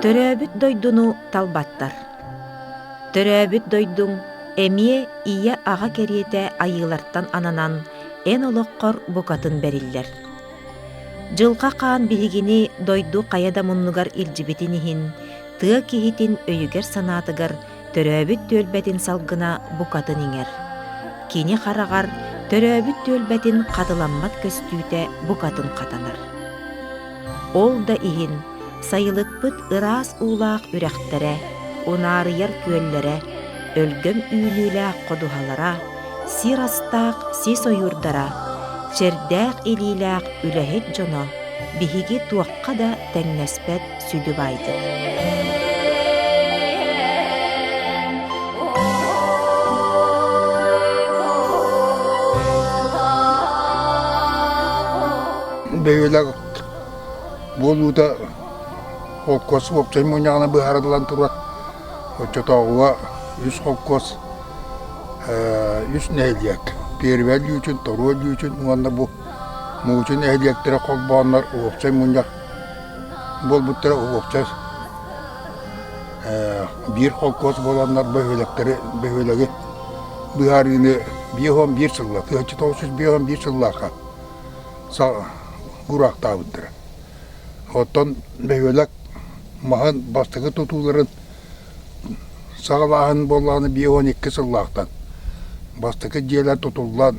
Төрөөбүт дойдуну талбаттар. Төрөөбүт дойдуҥ эмиэ ийэ-аҕа кэриэтэ айыылартан ананан эн олоххор букатын бэриллэр. Дьылҕа хаан биһигини дойду хайа да муннугар илдьибитин иһин, тыа киһитин өйүгэр-санаатыгар төрөөбүт түөлбэтин салгына букатын иҥэр. Кини хараҕар төрөөбүт түөлбэтин хатыламмат көстүүтэ букатын хатанар. Ол да иһин сайылыкпыт ыраас уулаах үрэхтэрэ, унаарыйар күөллэрэ, өлгөм үүнүүлээх ходуһалара, сир астаах сис ойуурдара, чэрдээх илиилээх үлэһит дьоно биһиги туохха да тэҥнэспэт сүдү баайбыт. Бөһүөлэк буолуута холкуос уопсай мунньаҕынан быһаарыллан турар. Оччотооҕуга үс холкуос үс нэһилиэк Первэй Лүүчүн, Торуой Лүүчүн уонна бу Муучу нэһилиэктэрэ холбооннор уопсай мунньах буолбуттара уопсай биир холкуос буоланнар бөһүөлэктэри бөһүөлэги быһаарыыны 51 сылла 1951 сыллаахха бураахтаабыттара. Оттон бөһүөлэк маһын бастакы тутууларын саҕалааһын буоллаҕына 52 сыллаахтан бастакы дьиэлэр тутуллан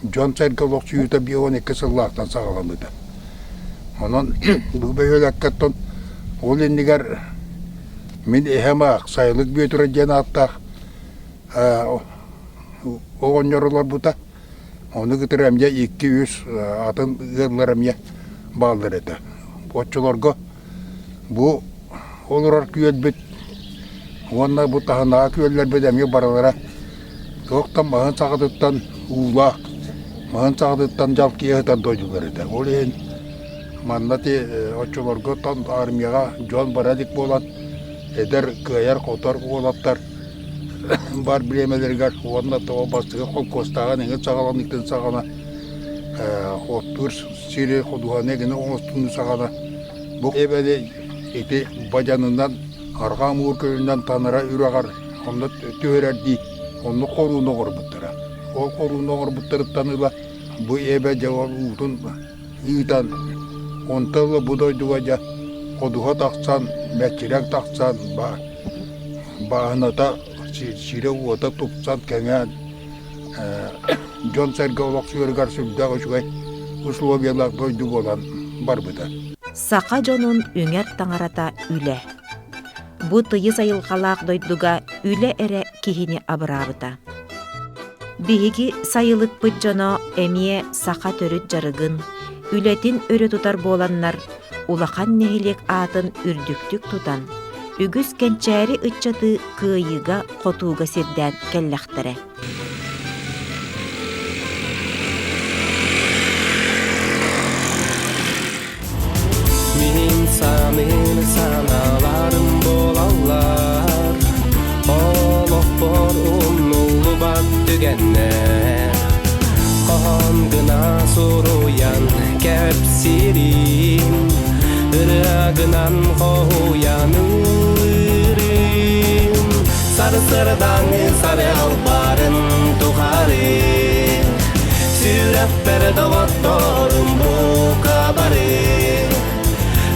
дьон-сэргэ олохсуйуута 52 сыллаахтан саҕаламмыта. Онон бу бөһүөлэккэ оттон ол иннигэр мин эһэм аах Сайылык Бүөтүрэ диэн ааттаах оҕонньор олорбута. Ону кытары эмиэ икки-үс атын ыаллар эмиэ бааллар этэ. Оччолорго бу олорор күөлбүт уонна бу таһынааҕы күөллэрбит эмиэ барылара туох да маһын саҕатыттан уулаах, маһын саҕатыттан дьалкыйа сытар дойдулар этэ. Ол иһин манна ити оччолорго армияҕа дьон бара илик буолан эдэр кыайар-хотор уолаттар бар бириэмэлэригэр уонна тоҕо бастакы холкуостааҕын эҥин саҕаланыытын саҕана оттуур сири ходуһаны эҥин оҥостууну саҕана бу эбэни ити бадьанынан арҕаа муур көлүнэн Танара үрэҕэр онно түһэрэрдии онно хорууну оҥорбуттара. Ол хорууну оҥорбуттарыттан ыла бу эбэ дьэ ол уутун ыытан, онтон ыла бу дойдуга дьэ ходуһа тахсан, мэччирэҥ тахсан, бааһыната сирэ-уота тупсан, кэҥээн, дьон-сэргэ олохсуйарыгар сүрдээх үчүгэй условиялаах дойду буолан барбыта. Саха дьонун үҥэр таҥарата үлэ. Бу тыйыс айылҕалаах дойдуга үлэ эрэ киһини абыраабыта. Биһиги сайылыкпыт дьоно эмиэ саха төрүт дьарыгын, үлэтин өрө тутар буоланнар, улахан нэһилиэк аатын үрдүктүк тутан, үгүс кэнчээри ыччаты кыайыыга-хотууга сирдээн кэллэхтэрэ. Мин саныыр санааларым буолаллар Олохпор умнуллубат түгэннэр Хоһоон гына суруйан кэпсиирим Ырыа гынан хоһуйан ыллыырым Сарсырдаҥы сары албарын тухары Сүрэхпэр доҕотторум бука бары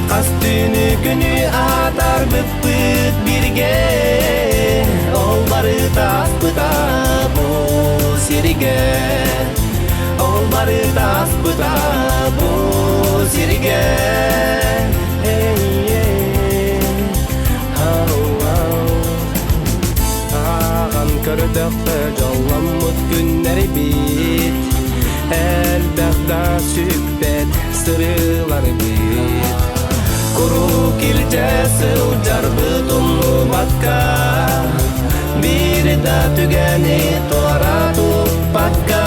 Хас түүнү күнү аатарбыппыт бииргэ Ол барыта ааспыта бу сиргэ Ол барыта ааспыта бу сиргэ Ааҕан көрдөххө дьолломмут күннэрбит Элбэх да сүппэт сырыыларбыт Куруук илдьэ сылдьарбыт умнубакка Биир да түгэни туора туппакка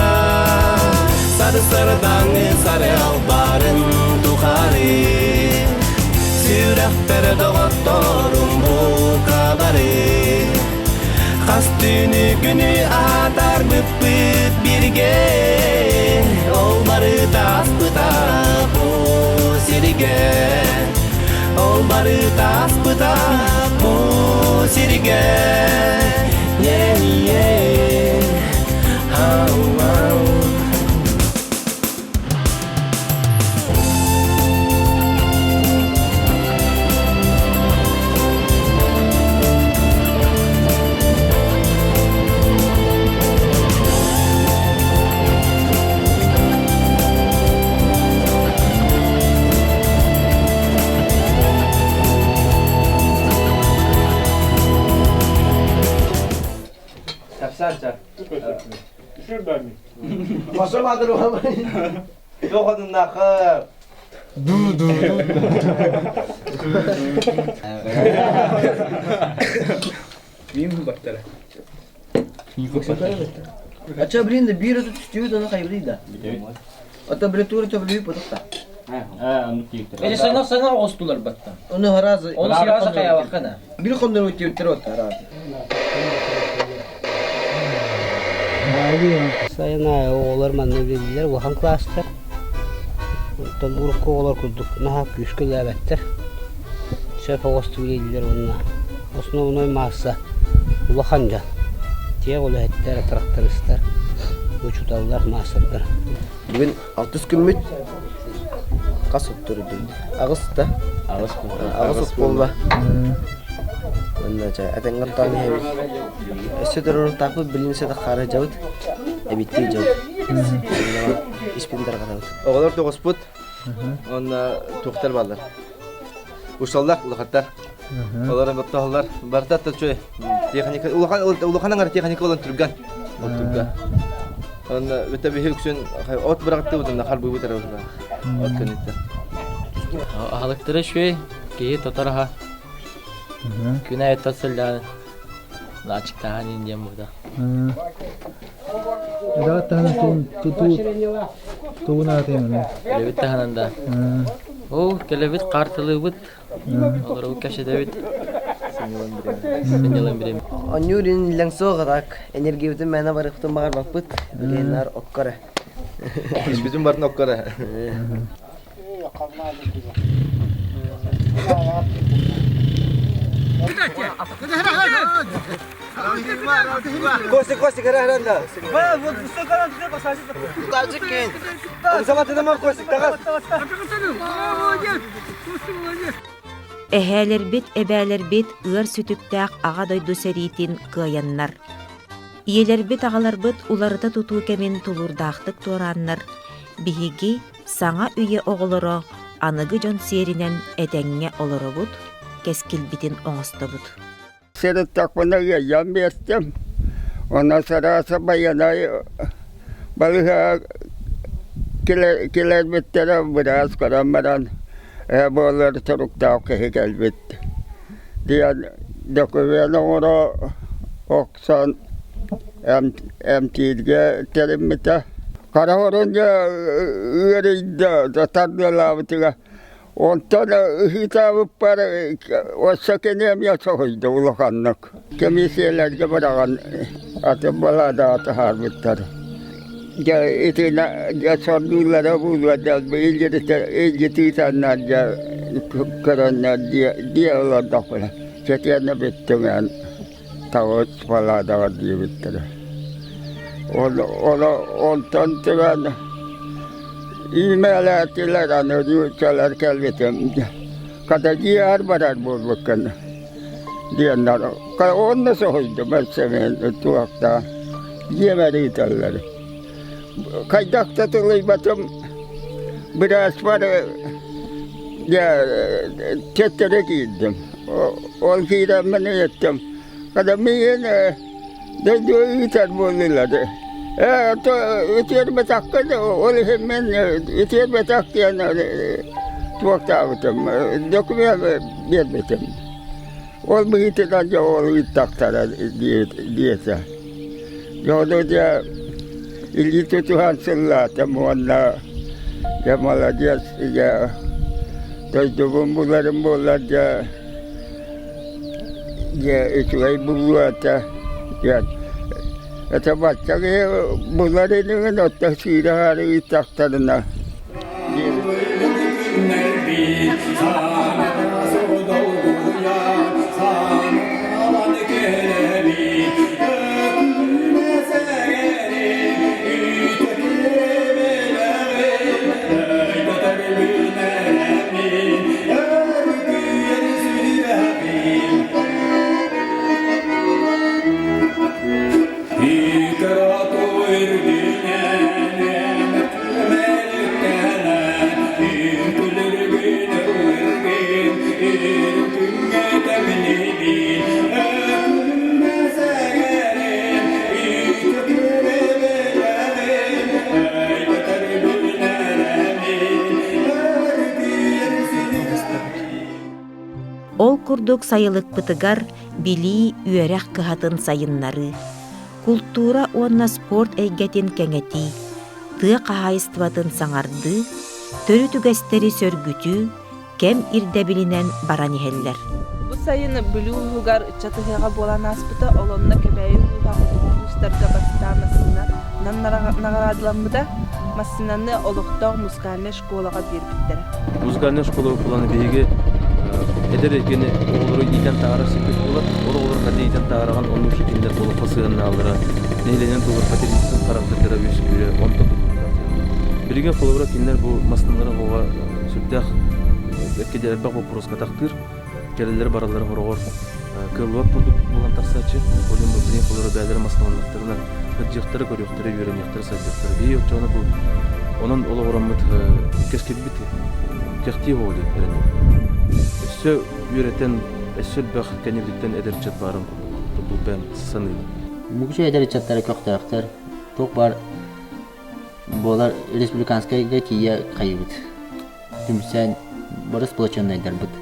Сарсырдаҥы сары албарын тухары Сүрэхпэр доҕотторум бука бары Хас түүнү күнү аатарбыппыт бииргэ. күннэргэ Ол бары тааспыта бу сиргэ Yeah, yeah. Ау, ау. Тапсанча. Туохуннаахы Ача блин да биир өтө түстүүт оны хайбырый да. Ата аббревиатура төбүлүү потохта. Эти саҥа саҥа оҕустулар батта. Оны харазы. Оны сразу хайабакка Бир кондор өтүөттөр отта харазы. Сайын аайы оҕолор манна үлэлииллэр, улахан кылаастар. Оттон урукку оҕолор курдук наһаа күүскэ үлэлээбэттэр. Сөп оҕустук үлэлииллэр уонна основной маасса улахан дьон. Тиэх үлэһиттэр, трактористар, учууталлар, маастардар. Бүгүн алтыс күммүт хас оттурдум? Аҕыс да? Аҕыс Аҕыс от буолла. Уонна чэ этэҥҥэ оттоон иһэбит. Өссө туруорутаахпыт билин сытах хаара дьабыт. Эбиттии дьон. Испин тарҕатабыт. Оҕолор тоҕуспут. Уонна туохтар бааллар. Ушаллар, улахаттар. Олор боттоһоллор. Барыта чуй техника улахан улахан аҥар техника olan түргэн. Ол түргэн. Онно бүттэ биһи үксүн от бырахтыбыт онно харбыыбыт эрэ От көнүттэ. Аһылыктара үчүгэй, киһи тотор аһа. Күн аайыттан сылдьан аччыктааһын иин диэн буолда. Эдэҕит таһынан тутуу тугун аатыймын? Кэлэбит таһынан да. Оо, кэлэбит, хаартылыыбыт, олоробут кэпсэтэбит. Сынньалаҥ бириэмэ. Онньуур иллэҥ суох так энергиябытын мээнэ барыахпытын баҕарбаппыт. Билиэннэр окко эрэ. Испитин барын окко эрэ. Костик, Костик, хара Эһээлэрбит, эбээлэрбит ыар сүтүктээх Аҕа дойду сэриитин кыайаннар, ийэлэрбит-аҕаларбыт уларыта тутуу кэмин тулуурдаахтык туорааннар, биһиги саҥа үйэ оҕолоро аныгы дьон сиэринэн этэҥҥэ олоробут, кэскилбитин оҥостобут. Сырыттахпына ыалдьан биэртим. Онон сарааса байанай балыыһаҕа кэлэрбиттэрэ быраас көрөн баран ээ буолар соруктаах киһи кэлбит диэн докумуон оҥоро охсон эмтииргэ тэриммитэ. Хара орон дьэ ыарыйда тардыалаабытыгар Онтон ыһыытаабыппар өссө кини эмиэ соһуйда улаханнык. Кэмиссийэлэргэ быраҕан атын балаадаҕа таһаарбыттар. Дьэ итинэ дьэ сордууллара буолуо дэлби илдьитиитэннэр дьэ көрөннөр дьиэ олордохпуна сэтиэнэ бүттүҥ эн таҕыс балаадаҕа диэбиттэрэ. Ол онтон туран Иимээлээтилэр аны нууччалар кэлбитим хата дьиэҕэр барар буолбуккун диэннэр онно соһуйдум өссө мин туохтаах дьиэбэр ыыталлар хайдах да тылыйбатым бырааспар дьэ төттөрү киирдим ол киирэммин ыйыттым хата миигин Дойду ыытар буоллулар. Ээ, үтүөрбэтэххин, ол иһин мин үтүөрбэтэх диэн туохтаабытым, документ биэрбитим. Ол быһыытынан дьэ ол ыыттахтара диэтэ. Дьэ ону дьэ илии тутуһан сыллаатым уонна дьэ молодец дьэ дойдубун буларым буоллар дьэ Дьэ үчүгэй булуо этэ диэн это бачча киһи булар инигин оттон сыыра-хаары ыыттахтарына Күннэрбит. курдук сайылыкпытыгар билии, үөрэх кыһатын сайыннарыы, култуура уонна спорт эйгэтин кэҥэтии, тыа хаһаайыстыбатын саҥардыы, төрүт үгэстэри сөргүтүү кэм ирдэбилинэн баран иһэллэр. Бу сайын Бүлүү улууһугар ыччат ыһыаҕа буолан ааспыта, ол онно Кэбээйи улууһа хотугу улуустарга бастаан массыынанан наҕараадаламмыта. Массыынаны олохтоох музыкальнай школаҕа биэрбиттэрэ. Музыкальнай школа буолан биһиги эдэр эргини оҕолору иитэн таһаарар сирбит буолар. Ол оҕолору хата иитэн таһаараҕын оннук кинилэр олоххо сыһыаннааллара, нэһилиэнньэн тугар патриотизм характердара үөскүүрэ, онтон тутулуктаах. Билигин холобура кинилэр бу массыыналары оҕоҕо сүрдээх элбэх боппуруоска тахтыыр. Кэлэллэр бараллар хороҕор кыаллыбат курдук буолан тахсааччы. Ол иһин билигин холобура бэйэлэрэ массыыналаннахтарына кырдьыахтара, көрүөхтэрэ, үөрэниэхтэрэ, сайдыахтара. Биһиги оччоҕуна бу онон олоҕураммыт кэскилбит кэхтии буолуо диэн эрэнэбин. Өссө үөрэтэн, өссө элбэх кэннибититтэн эдэр ыччат баарын курдук бэйэм саныыбын. Мукучу эдэр ыччаттара көхтөөхтөр, туох баар буолар республиканскайга тиийэ хайыбыт. Түмсэн бары сплоченнайдарбыт.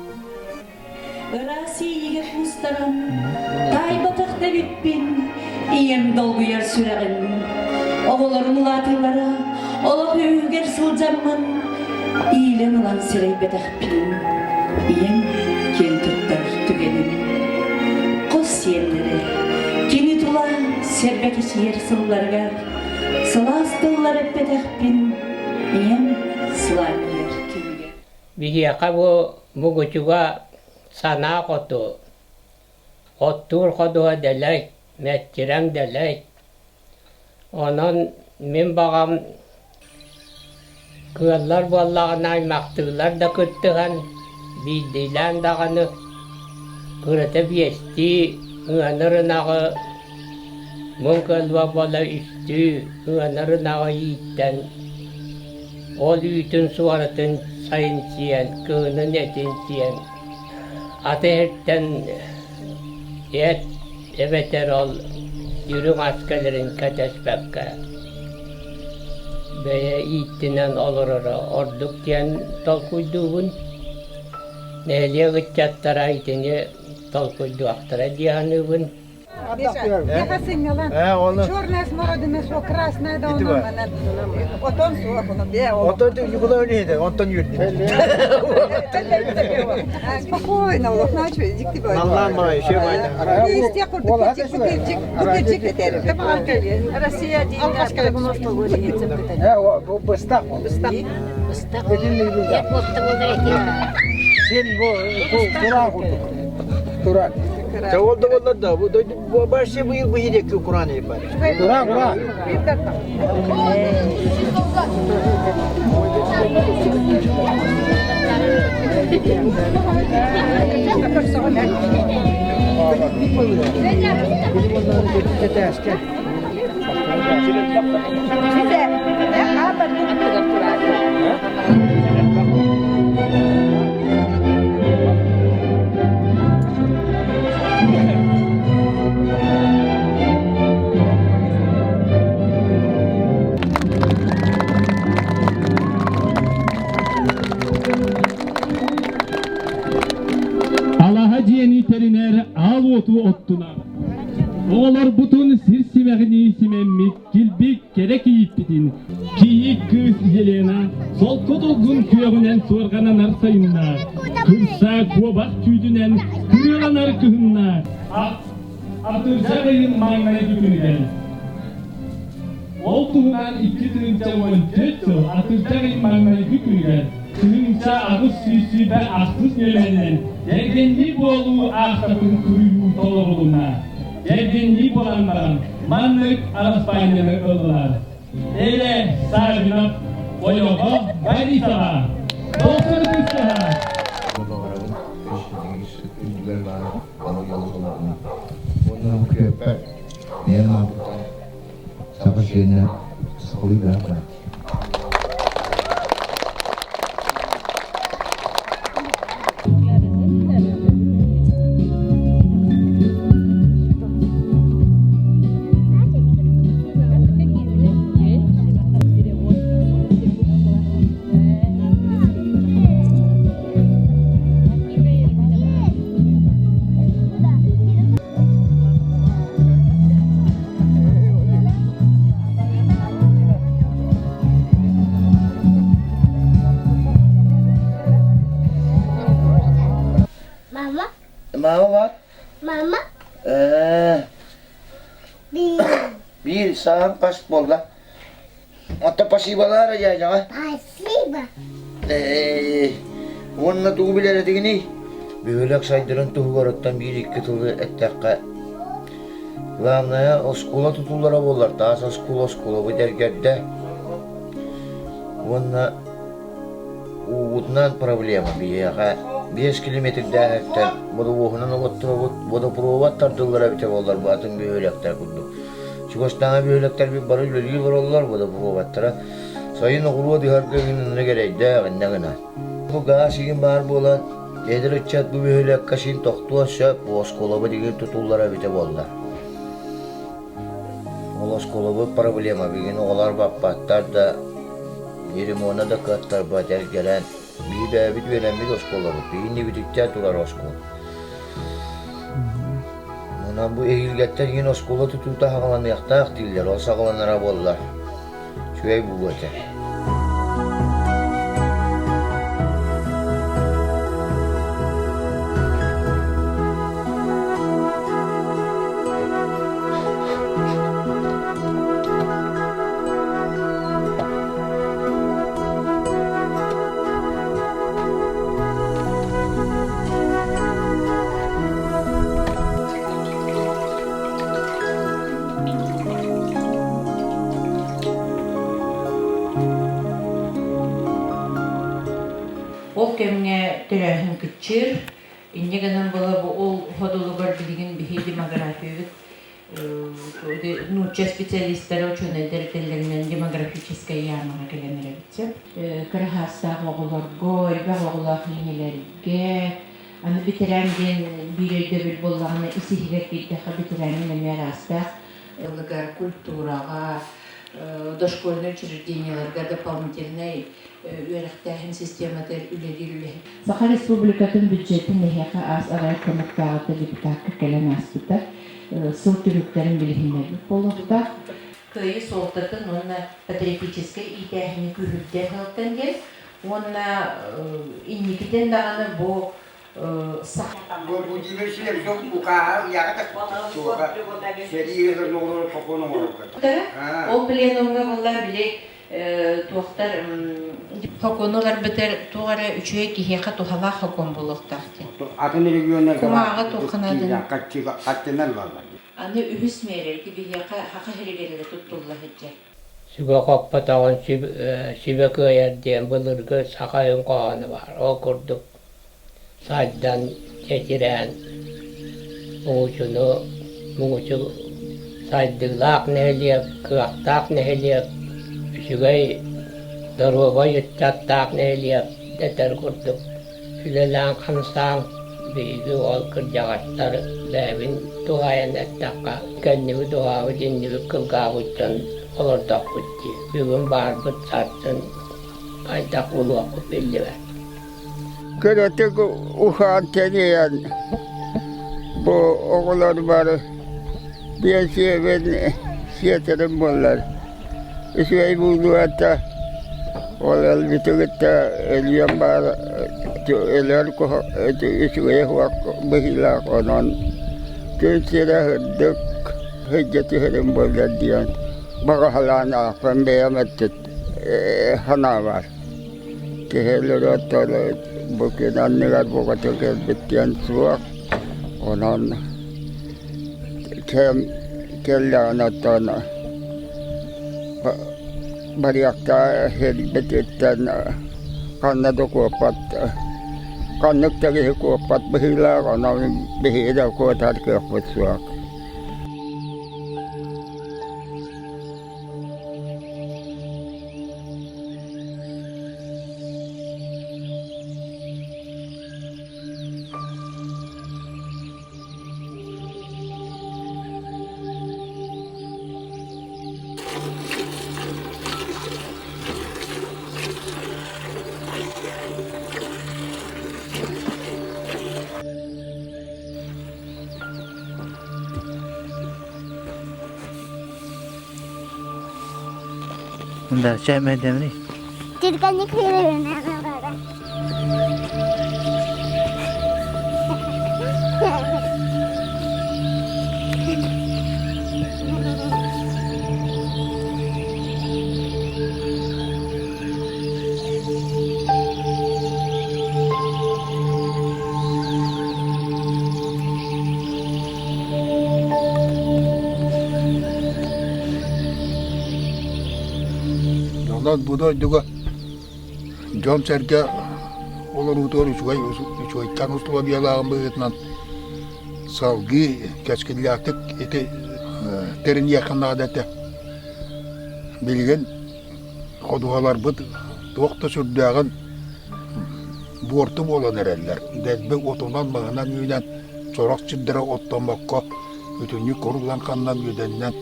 Ыраас иэйиигэ куустаран, таайбатах да эбиппин, ийэм долгуйар сүрэҕин. Оҕолорун улаатыылара олох үөһүгэр сылдьаммын, иилэн ылан сирэйбэтэхпин. Ийэм киэн туттар түгэним. Хос сиэннэрэ кини тула сэрбэкэчийэр сылларыгар сылаас тыллар эппэтэхпин, ийэм сылаанньыйар кэмигэр. Биһиэхэ бу Мугутуга санаа хоту, оттуур ходуһа дэлэй, мэччирэҥ дэлэй. Онон мин баҕам кыаллар буоллаҕына аймахтыылар да кыттыһан, биирдиилээн даҕаны кырата биэстии ыанар ынаҕы муҥ кыаллыбат буола үстүү ыанар ынаҕы ииттэн Ол үүтүн суоратын сайын сиэн, кыһынын этин сиэн, аты иһиттэн эт эбэтэр ол үрүҥ ас кэлэрин кэтэспэккэ бэйэ ииттинэн олороро ордук диэн толкуйдуубун. Нэһилиэк ыччаттара итини толкуйдуохтара дии саныыбын. Миэхэ сынньалаҥ. Черная смородина суох, красная да онон манан. Отон суох, Отон Ньукулай үлэһитэ, онтон үөрдүм. Спокойно, олохнаачу, дикти Наллаан баҕайы, үчүгэй баайда. Истиэх курдук, букетчик, букетчик этэр. Россия Быстах. Быстах. Быстах. Сен бу туран курдук. Туран. Ол да буоллар да, бу дойду вообще быйыл быйыл Куран бар. Куран, Куран. Алаһа дьиэни тэринэр аал уоту оттунар. Оҕолорбутун сир симэҕинии симэммит килбик кэрэ кийииппитин кийиит кыыс Елена солко долгун күөҕүнэн суорҕананар сайыннаах, кырса куобах түүтүнэн кырыаланар кыһыннаах, атырдьах ыйын маҥнайгы күнүгэр Ол туһунан 2014 сыл атырдьах ыйын маҥнайгы күнүгэр 1828 нүөмэринэн Кэргэннии буолуу аахтатын суруйуу толорулунна. Кэргэннии буолан баран маннык араспаанньаны ыллылар. Эле Савинов, ойоҕо Борисова. Долгун кыыстаһа. Баҕарабын үрдүгэр баар балык Уонна бу күөппэр бэйэм ааппыттан саха сиэнэ сахалыы быһах баар. Мама бар? Мама. Э. Биир. Биир саам хас буолла? Оттон спасиболар дядяҕа. Спасибо. Э, уонна тугу билэр этигиний? Бөһүөлэк сайдарын туһугар оттон биир-икки тылы эттэххэ, главное, оскуола тутуллара буоллар, таас оскуола оскуолабыт эргэрдэ. Уонна уубутунан проблема биһиэхэ 5 километрдээһиттэн водовоһунан оботторобут, водопровод тардыллара эбитэ буоллар бу атын бөһүөлэктэр курдук. Чугастааҕы бөһүөлэктэрбит бары үлэлии олороллор, водопроводтара сайын оҕуруот ыһарга игин оннук эрэйдээх иннэ гына. Бу гаас игин баар буолан, эдэр ыччат бу бөһүөлэккэ син тохтуон сөп, бу оскуолабыт игин тутуллара эбитэ буолла. Ол оскуолабыт проблема билигин оҕолор баппаттар да, ремона да кыаттарбат эргэрэн, биһи бэйэбит үөрэммит оскуолабыт, биһи иннибититтэн турар оскуола. Онон бу эһиилгэттэн иһин оскуола тутуута саҕаланыахтаах дииллэр, ол саҕаланара буоллар үчүгэй буолуо этэ. Ол кэмҥэ төрөөһүн кыччыыр. Инньэ гынан була бу ол ходулугар билигин биһи демографиябыт нуучча специалистара учуонайдар этэллэринэн демографическай яамаҕа кэлэн эрэбит сөп. Кыра саастаах оҕолорго, элбэх оҕолоох ийэлэргэ, аны бэтэрээн диэн биир өйдөбүл буоллаҕына ис-иһигэр киирдэххэ бэтэрээнин эмиэ араастаах ылыгар культураҕа, дошкольнай учреждениеларга дополнительнай үөрэхтээһин системата үлэлиир үлэһит. Саха Республикатын бюджетин эһиэхэ аас аҕыйах хонуктааҕыта депутакка кэлэн ааспыта. Сыл түмүктэрин билиһиннэрбит буолуохтаах. Кыайыы суолтатын уонна патриотическай иитээһини күүһүрдэр сыалтан диэн уонна инникитин даҕаны бу Ол пленумҥа буолла били туохтар сокуону ыларбытыгар туох эрэ үчүгэй киһиэхэ туһалаах сокуон буолуохтаах диэн. Атын регионнарга Кумааҕы туохханаатын хаччынан ылаллар. Аны үһүс миэрэ ити биһиэхэ саха сиригэр эрэ туттулла сылдьар. Сүгэ хоппотоҕун сүбэ кыайар диэн былыргы саха өҥ хоһооно баар. Ол курдук сайдан, чэчирээн, муҥучуну, муҥучу сайдыылаах нэһилиэк, кыахтаах нэһилиэк, үчүгэй доруобай ыччаттаах нэһилиэк дэтэр курдук үлэлээн-хамсаан биһиги ол кырдьаҕастар бэйэбин туһаайан эттэххэ, кэннибит уһаабыт, иннибит кылгаабыт дьон олордохпут дии. Бүгүн баарбыт, сарсын хайдах булуохпут биллибэт. Кыратык уһаан тэнийэн бу оҕолор бары биэнсийэбин сиэтэрим буоллар үчүгэй буолуо этэ ол өлбүтү кытта өлүөм баар өлөр үчүгэйэ суох быһыылаах онон күн сирэ сырдык сылдьа түһэрим буоллар диэн баҕаһалаан аахпын бэйэм өттүт санаабар Киһи өлөрө бу күн анныгар бука кэлбит диэн суох. Онон кэм кэллэҕинэ оттон барыахтаах сирбититтэн ханна да куоппат, ханнык да киһи куоппат быһыылаах, онон биһиги да куотар кыахпыт суох. Да, чай мэдэмри. Түргэнник Онон бу дойдуга дьон-сэргэ олоруутугар үчүгэй үчүгэйкээн условиялааҕын быһыытынан салгыы кэскиллээхтик ити тэриниэххэ наада этэ. Билигин ходуһаларбыт туох да сүрдээҕин буорту буолан эрэллэр. Дэлби отунан-маһынан үүнэн, сорох сирдэрэ оттоммокко бүтүннүү куруллан ханнан үөдэннэн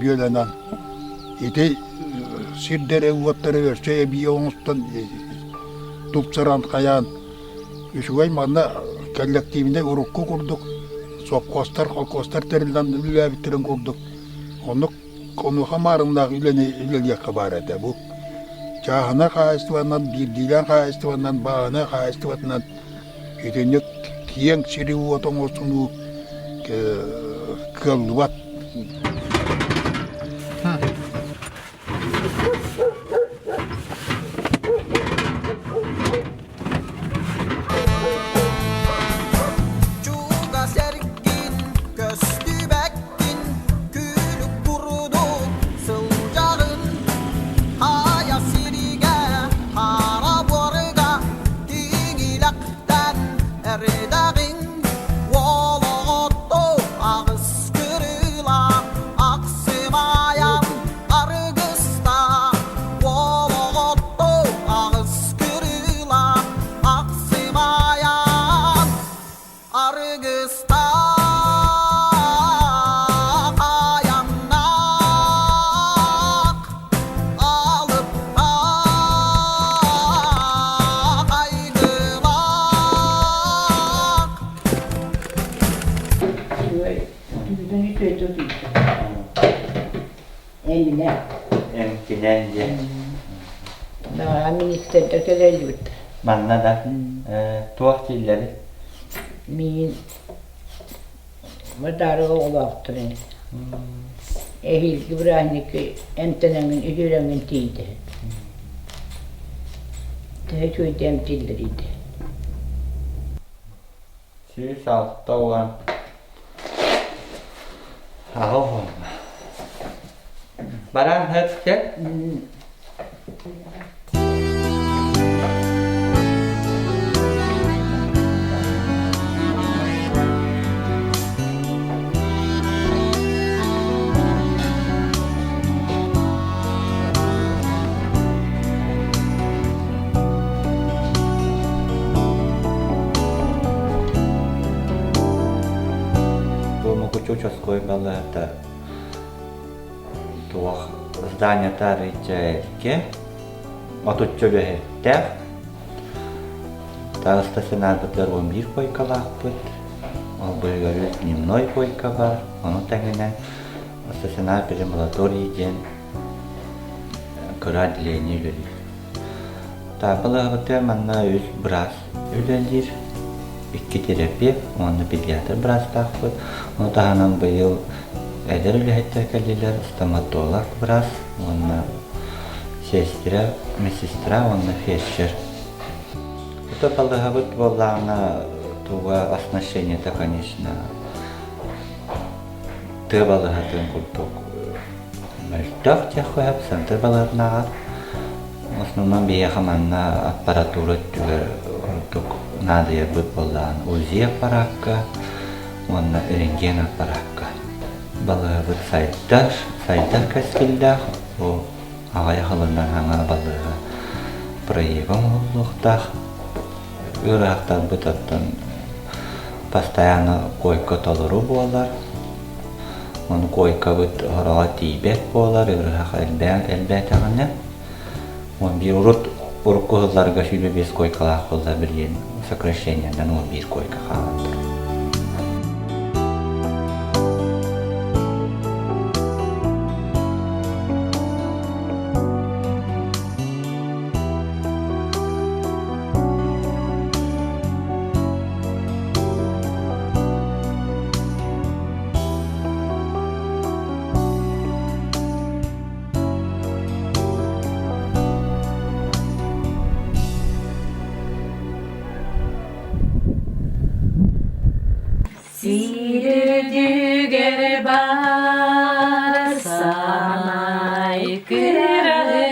бүөлэнэн ити сирдэри уоттары өссө эбии оҥостон тупсаран хайаан үчүгэй манна кэллэктиибинэй урукку курдук сопхуостар, холкуостар тэриллэн үлэлээбиттэрин курдук оннук онуоха маарыннаах үлэни үлэлиэххэ баар этэ. Бу чааһынай хаһаайыстыбанан, биирдиилээн хаһаайыстыбанан, бааһынай хаһаайыстыбатынан итинник киэҥ сири-уоту оҥостунуу кыаллыбат. Чугас эргин көстүбэккин, күлүк курдук сылдьаҕын. Хайа сиригэ, хара буорга тиҥилэхтэн эрдэҕиҥ. Уолоҕотто аҕыс кырыылаах ахсымайан аргыстаах. Уолоҕотто аҕыс кырыылаах ахсымайан аргыстаах айаннаах алыптаах айгылаах. Түүтүн үтүөтэ утуйда. Эминэ. Эмтинэн диэн. Даҕа министрдэр кэлэллибит. Манна да туох дииллэрий? Миин Мадаарыга оҕолоохтор ини. Эһиилги бырааһынньыкка эмтэнэҥҥин үтүөрэҥҥин тиийдэ. Төһө үчүгэйдик эмтииллэр ити. 160 Аҕа Баран һөттэ. Бу Мукучу участковай балыыһата туох зданиета арыйча эргэ, отучча үлэһиттээх. Таас стационарбытыгар 11 койкалаахпыт. Ол быыһыгар үс дневной койка баар. Ону тэҥинэн стационар переамбулаторий диэн кыра отделение үлэлиир. Таапалаабытыгар манна үс быраас үлэлиир, икки терапевт уонна педиатр быраастаахпыт. Ону таһынан быйыл эдэр үлэһиттэр кэллилэр, стоматолог быраас уонна сестра, медсестра уонна фельдшер. Это балыыһабыт буоллаҕына туга оснащениета, конечно, тыа балыыһатын курдук мөлтөх диэххэ сөп, центр балыыһатынааҕар. В основном биһиэхэ манна аппаратура өттүгэр ордук наадыйарбыт буоллаҕына УЗИ аппараакка уонна рентген аппараакка. Балыыһабыт сайдар, сайдар кэскиллээх. Бу аҕыйах ылынан саҥа балыыһа проега оҥоһуллуохтаах. Ыарахаттарбыт оттон постоянно койка толору буолар. Ону койкабыт хороҕо тиийбэт буолар, ыарыһах элбээн элбээтэҕинэ. 11 урут урукку сылларга 25 койкалаах буолла билигин сокращениенан 11 койка хаалан турар. Сир үрдүгэр бар самай кыраһыабай.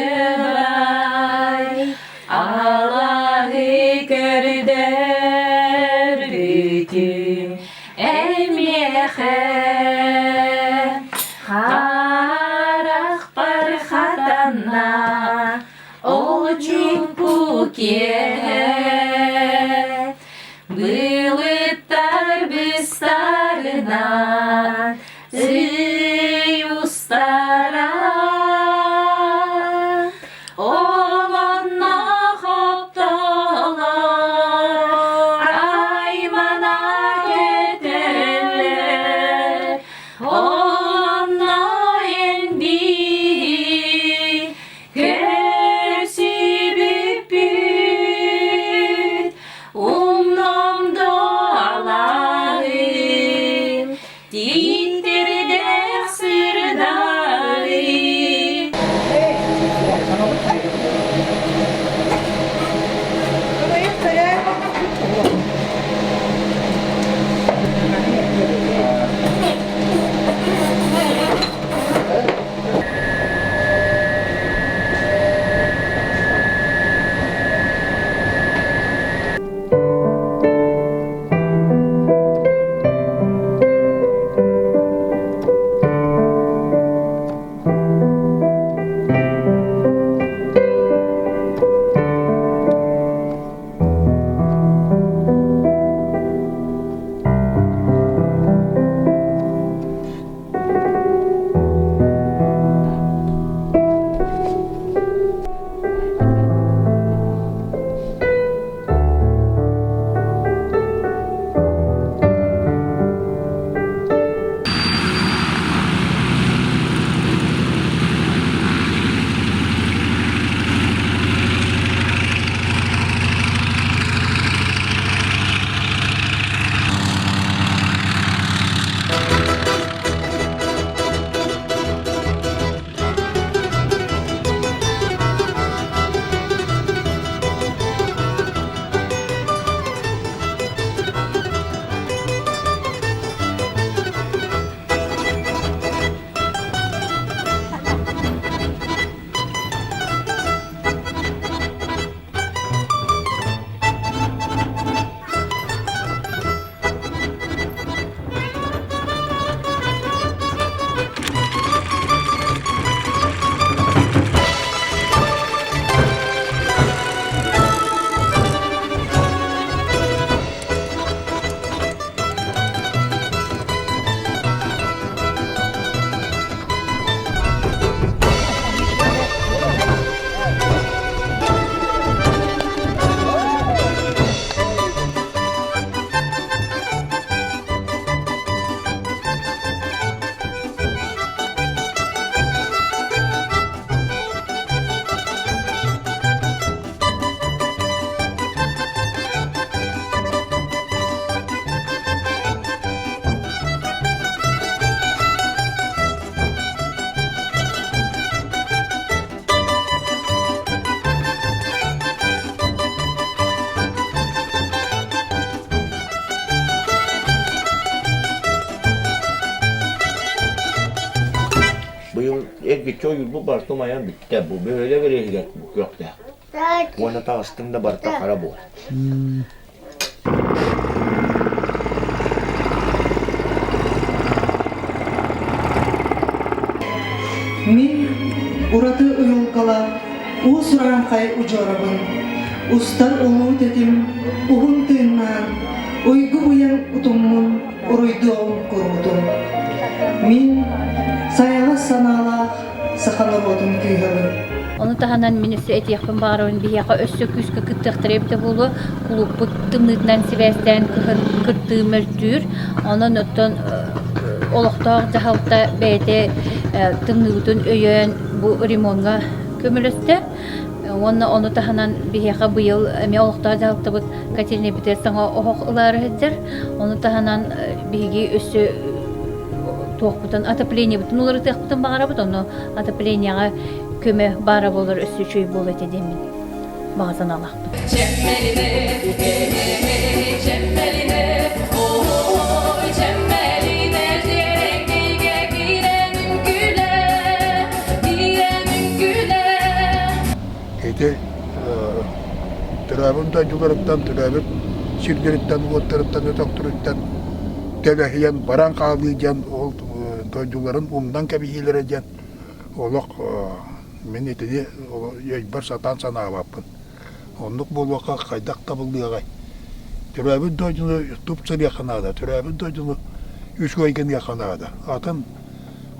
Манна ол чуумпу киэһэ былыттар быстарынан ый устара Ол онно хоптолор аймана көтөллөр Онно эн биһи көрсүбүппүт умном дуолаһым тииттэрдээх сырдары Быйыл эргиччи ойуурбут барыта умайан бүттэ. Бу бөһүөлэк эриэһигэр күөхтээх. Уонна таҕыстыҥ да барыта хара буол. Мин ураты уйулҕалаах уус-урааҥхай удьуорабын, устар улуу тэтим уһун тыыннаан, уйгу-быйаҥ утуммун уруйдуоҕум куруутун. Мин сайаҕас санаалаах саха норуотун кыыһабын. Ону таһынан мин өссө этиэхпин баҕарабын биһиэхэ өссө күүскэ кыттыахтара эбитэ буолуо. Кулууппут тымныытынан сибээстээн кыһын кыттыы мөлтүүр. Онон оттон олохтоох дьаһалта бэйэтэ тымныыбытын өйөөн бу ремоҥҥа көмөлөстө. Уонна ону таһынан биһиэхэ быйыл эмиэ олохтоох дьаһалтабыт котельнайбытыгар саҥа оһох ылаары сылдьар. Ону таһынан биһиги өссө туохпутун отоплениебытын уларытыахпытын баҕарабыт. Ону отоплениеҕа көмө баара буолар өссө үчүгэй буолуо этэ диэммин баҕа санаалаахпын. Чеммелине, чеммелине, ой, чеммелине, дьиэрэҥкэйгэ киирэн үҥкүүлэ, киирэн үҥкүүлэ. Ити төрөөбүт дойдуларыттан, төрөөбүт сирдэриттэн, уоттарыттан, өтөхтөрүттэн тэлэһийэн баран хаалыы диэн ол дойдуларын умнан кэбиһиилэрэ диэн олох. Мин итини өйбөр сатаан санаабаппын. Оннук буолуохха хайдах табыллыаҕай? Төрөөбүт дойдуну тупсарыахха наада, төрөөбүт дойдуну үчүгэй гыныахха наада. Атын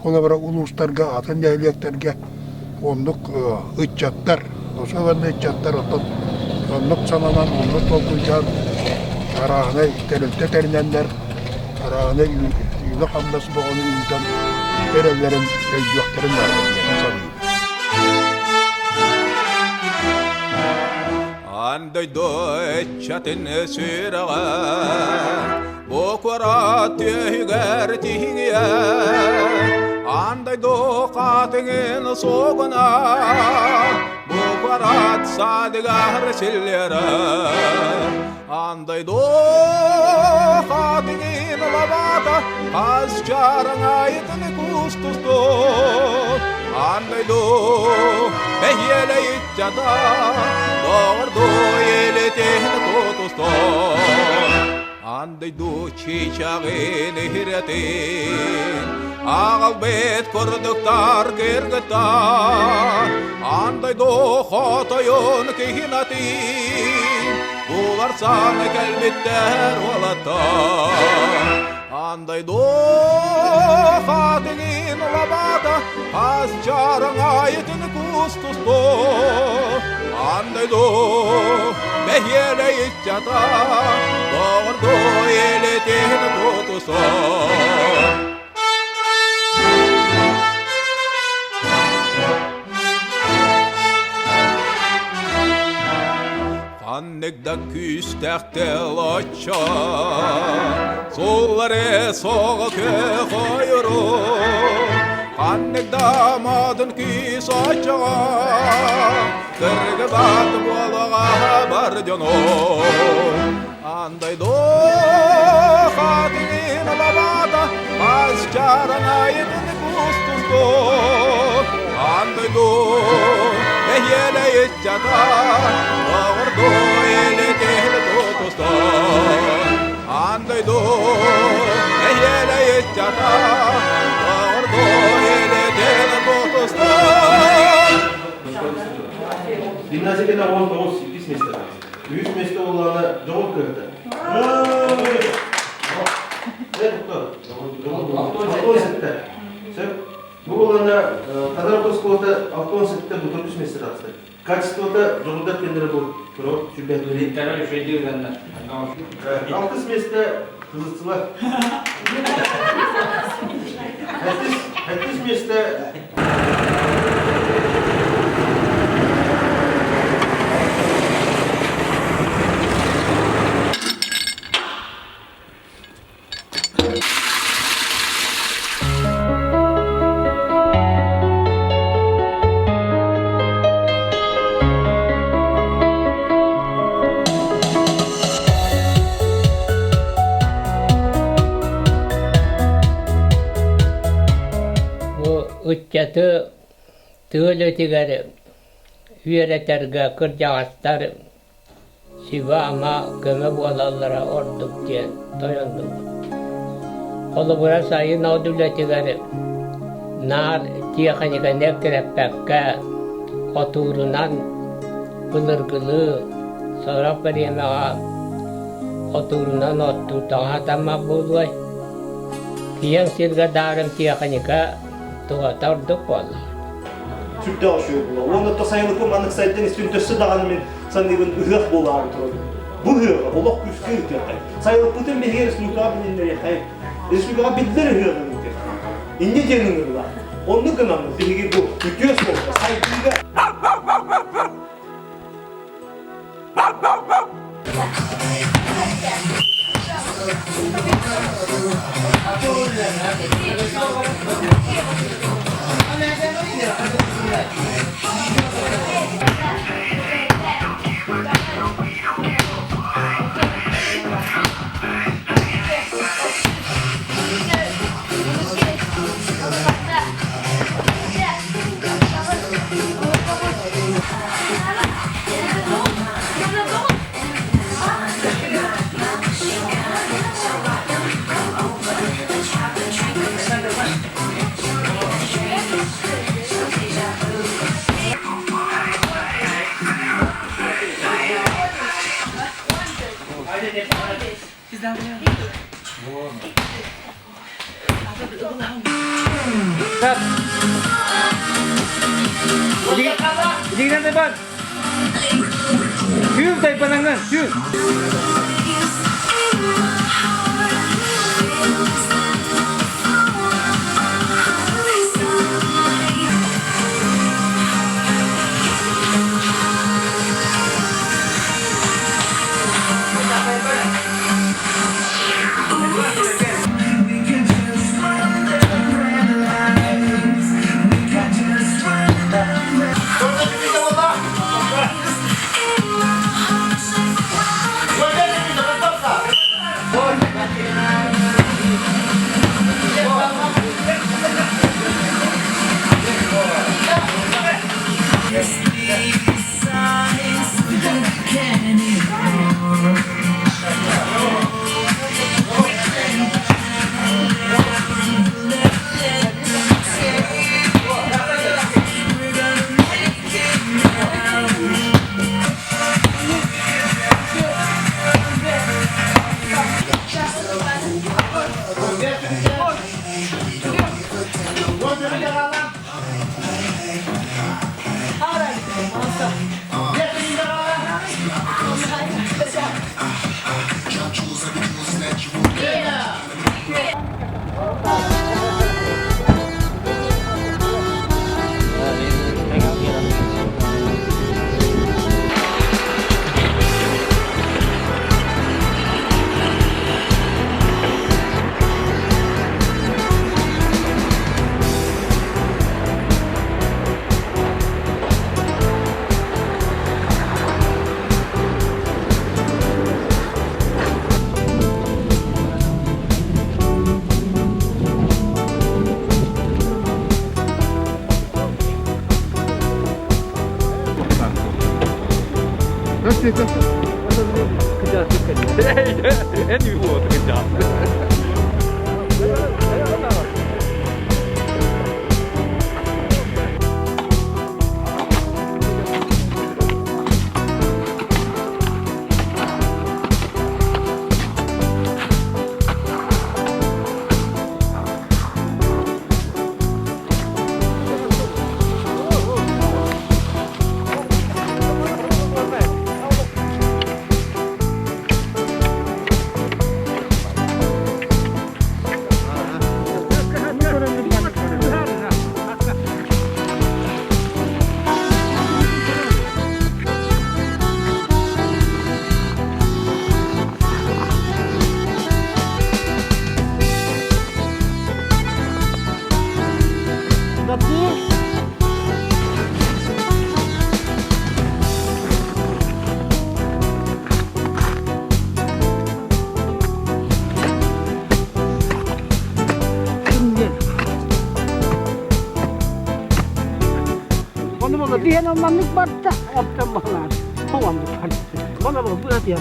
холобура улуустарга, атын нэһилиэктэргэ оннук ыччаттар, особенно ыччаттар оттон оннук сананан, оннук толкуйдаан арааһынай тэрилтэ тэринэннэр, арааһынай үлэ-хамнас бөҕөнү ыытан эрэллэрин өйдүөхтэрин наада диэн саныыбын. Аан дойду ыччатын сүрэҕэ бу куорат түөһүгэр тиһиҥиэ Аан дойду хаатыҥын сугуна бу куорат саадыгар силлиэрэ Аан дойду хаатыҥын лабаата хас чараҥайытын кустустун Аан дойду бэһиэлэй ыччата доҕордуу илитин тутустун Аан дойду чыычааҕын иһирэтин аҕалбыт курдуктар кыргыттар Аан дойду хотойун киһинатын буларсан кэлбиттэр уолаттар Аан дойду хаатыҥын лабаата хас чараҥайытын кустусто Аан дойду бэһиэлэй ыччата доҕордуу илитин тутусо Ханнык да күүстээх тыл оччо Суллары соҕо көх ойору Ханнык да модун күүс оччоҕо Кыргыбат буолуоҕа бар дьону Аан дойду хаатыгын лабаата Мас чараҥайытын кустусту Аан дойду бэһиэлэй ыччата Доҕордуу илитин тутусту Аан дойду бэһиэлэй ыччата Доҕордуу илитин тутусту Гимназия кэннэ 19 иккис миэстэ. Үһүс миэстэ буоллаҕына Дьоҕур кыһыта. Алтон сетте. Сөп. Бу буоллаҕына Татар оскуолата алтон сетте бу төрдүс миэстэ тахсар. Качествота Дьоҕурдар кэннэрэ бу турар сүрбэһ Алтыс миэстэ Кызылсылар. Сэттис миэстэ Бу ыччаты тыа үлэтигэр үөрэтэргэ кырдьаҕастар сүбэ-ама көмө буолаллара ордук диэн тойоннубут. Холобура сайын от үлэтигэр наар тиэхиньикэни эккирэппэккэ хотуурунан былыргылыы сорох бириэмэҕэ хотуурунан оттуур таҥаһа таммах буолуой? Киэҥ сиргэ даарым тиэхиньикэ туһата ордук буолла. Сүрдээх үчүгэй буолла. Уонна то сайылыкым маннык сайдан истин төссө даҕаны мин саныыбын ыһыах буолаары турабын. Бу ыһыаҕы олох күүскэ ыытыаххай. Сайылыкпытын биһиги республикаҕа билиннэриэххэй. Республикаҕа биллэр ыһыаҕын ыытыаххай. Инньэ диэн ыҥырыылаах. Оннук гынаммыт биһиги бу үтүө суолга сайдыыга Илигинэн тайбан! Түүл тайбанаҥҥын, түүл! Биһэн маннык барда, оттон баһылаан. Хоҕоннук барда. Мана бу быатыйан.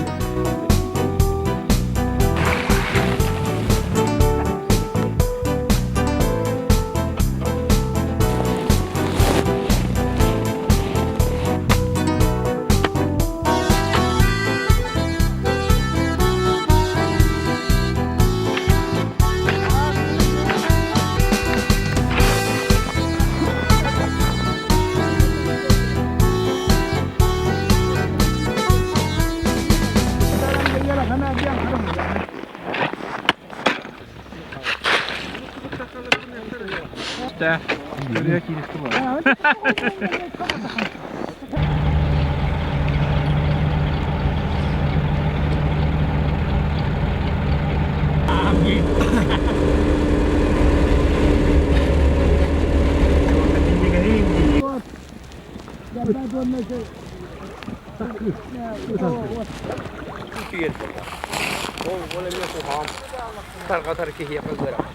Тарҕатар киһиэхэ ыарахан.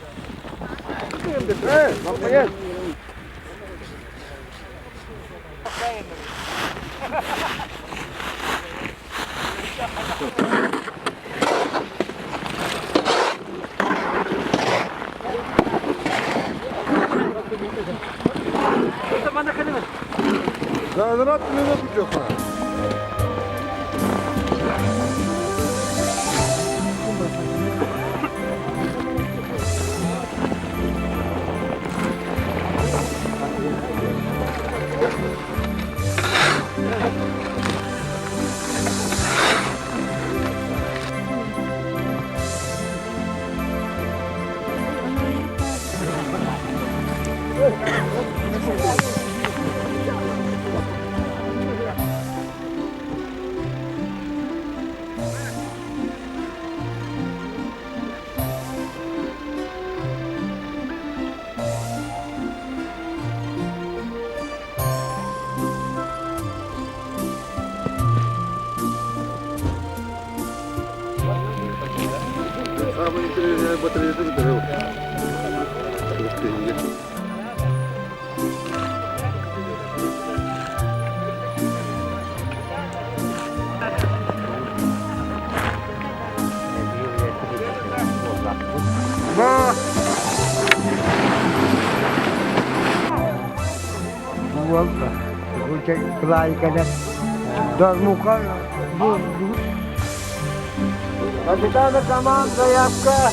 Капитана команд заявка.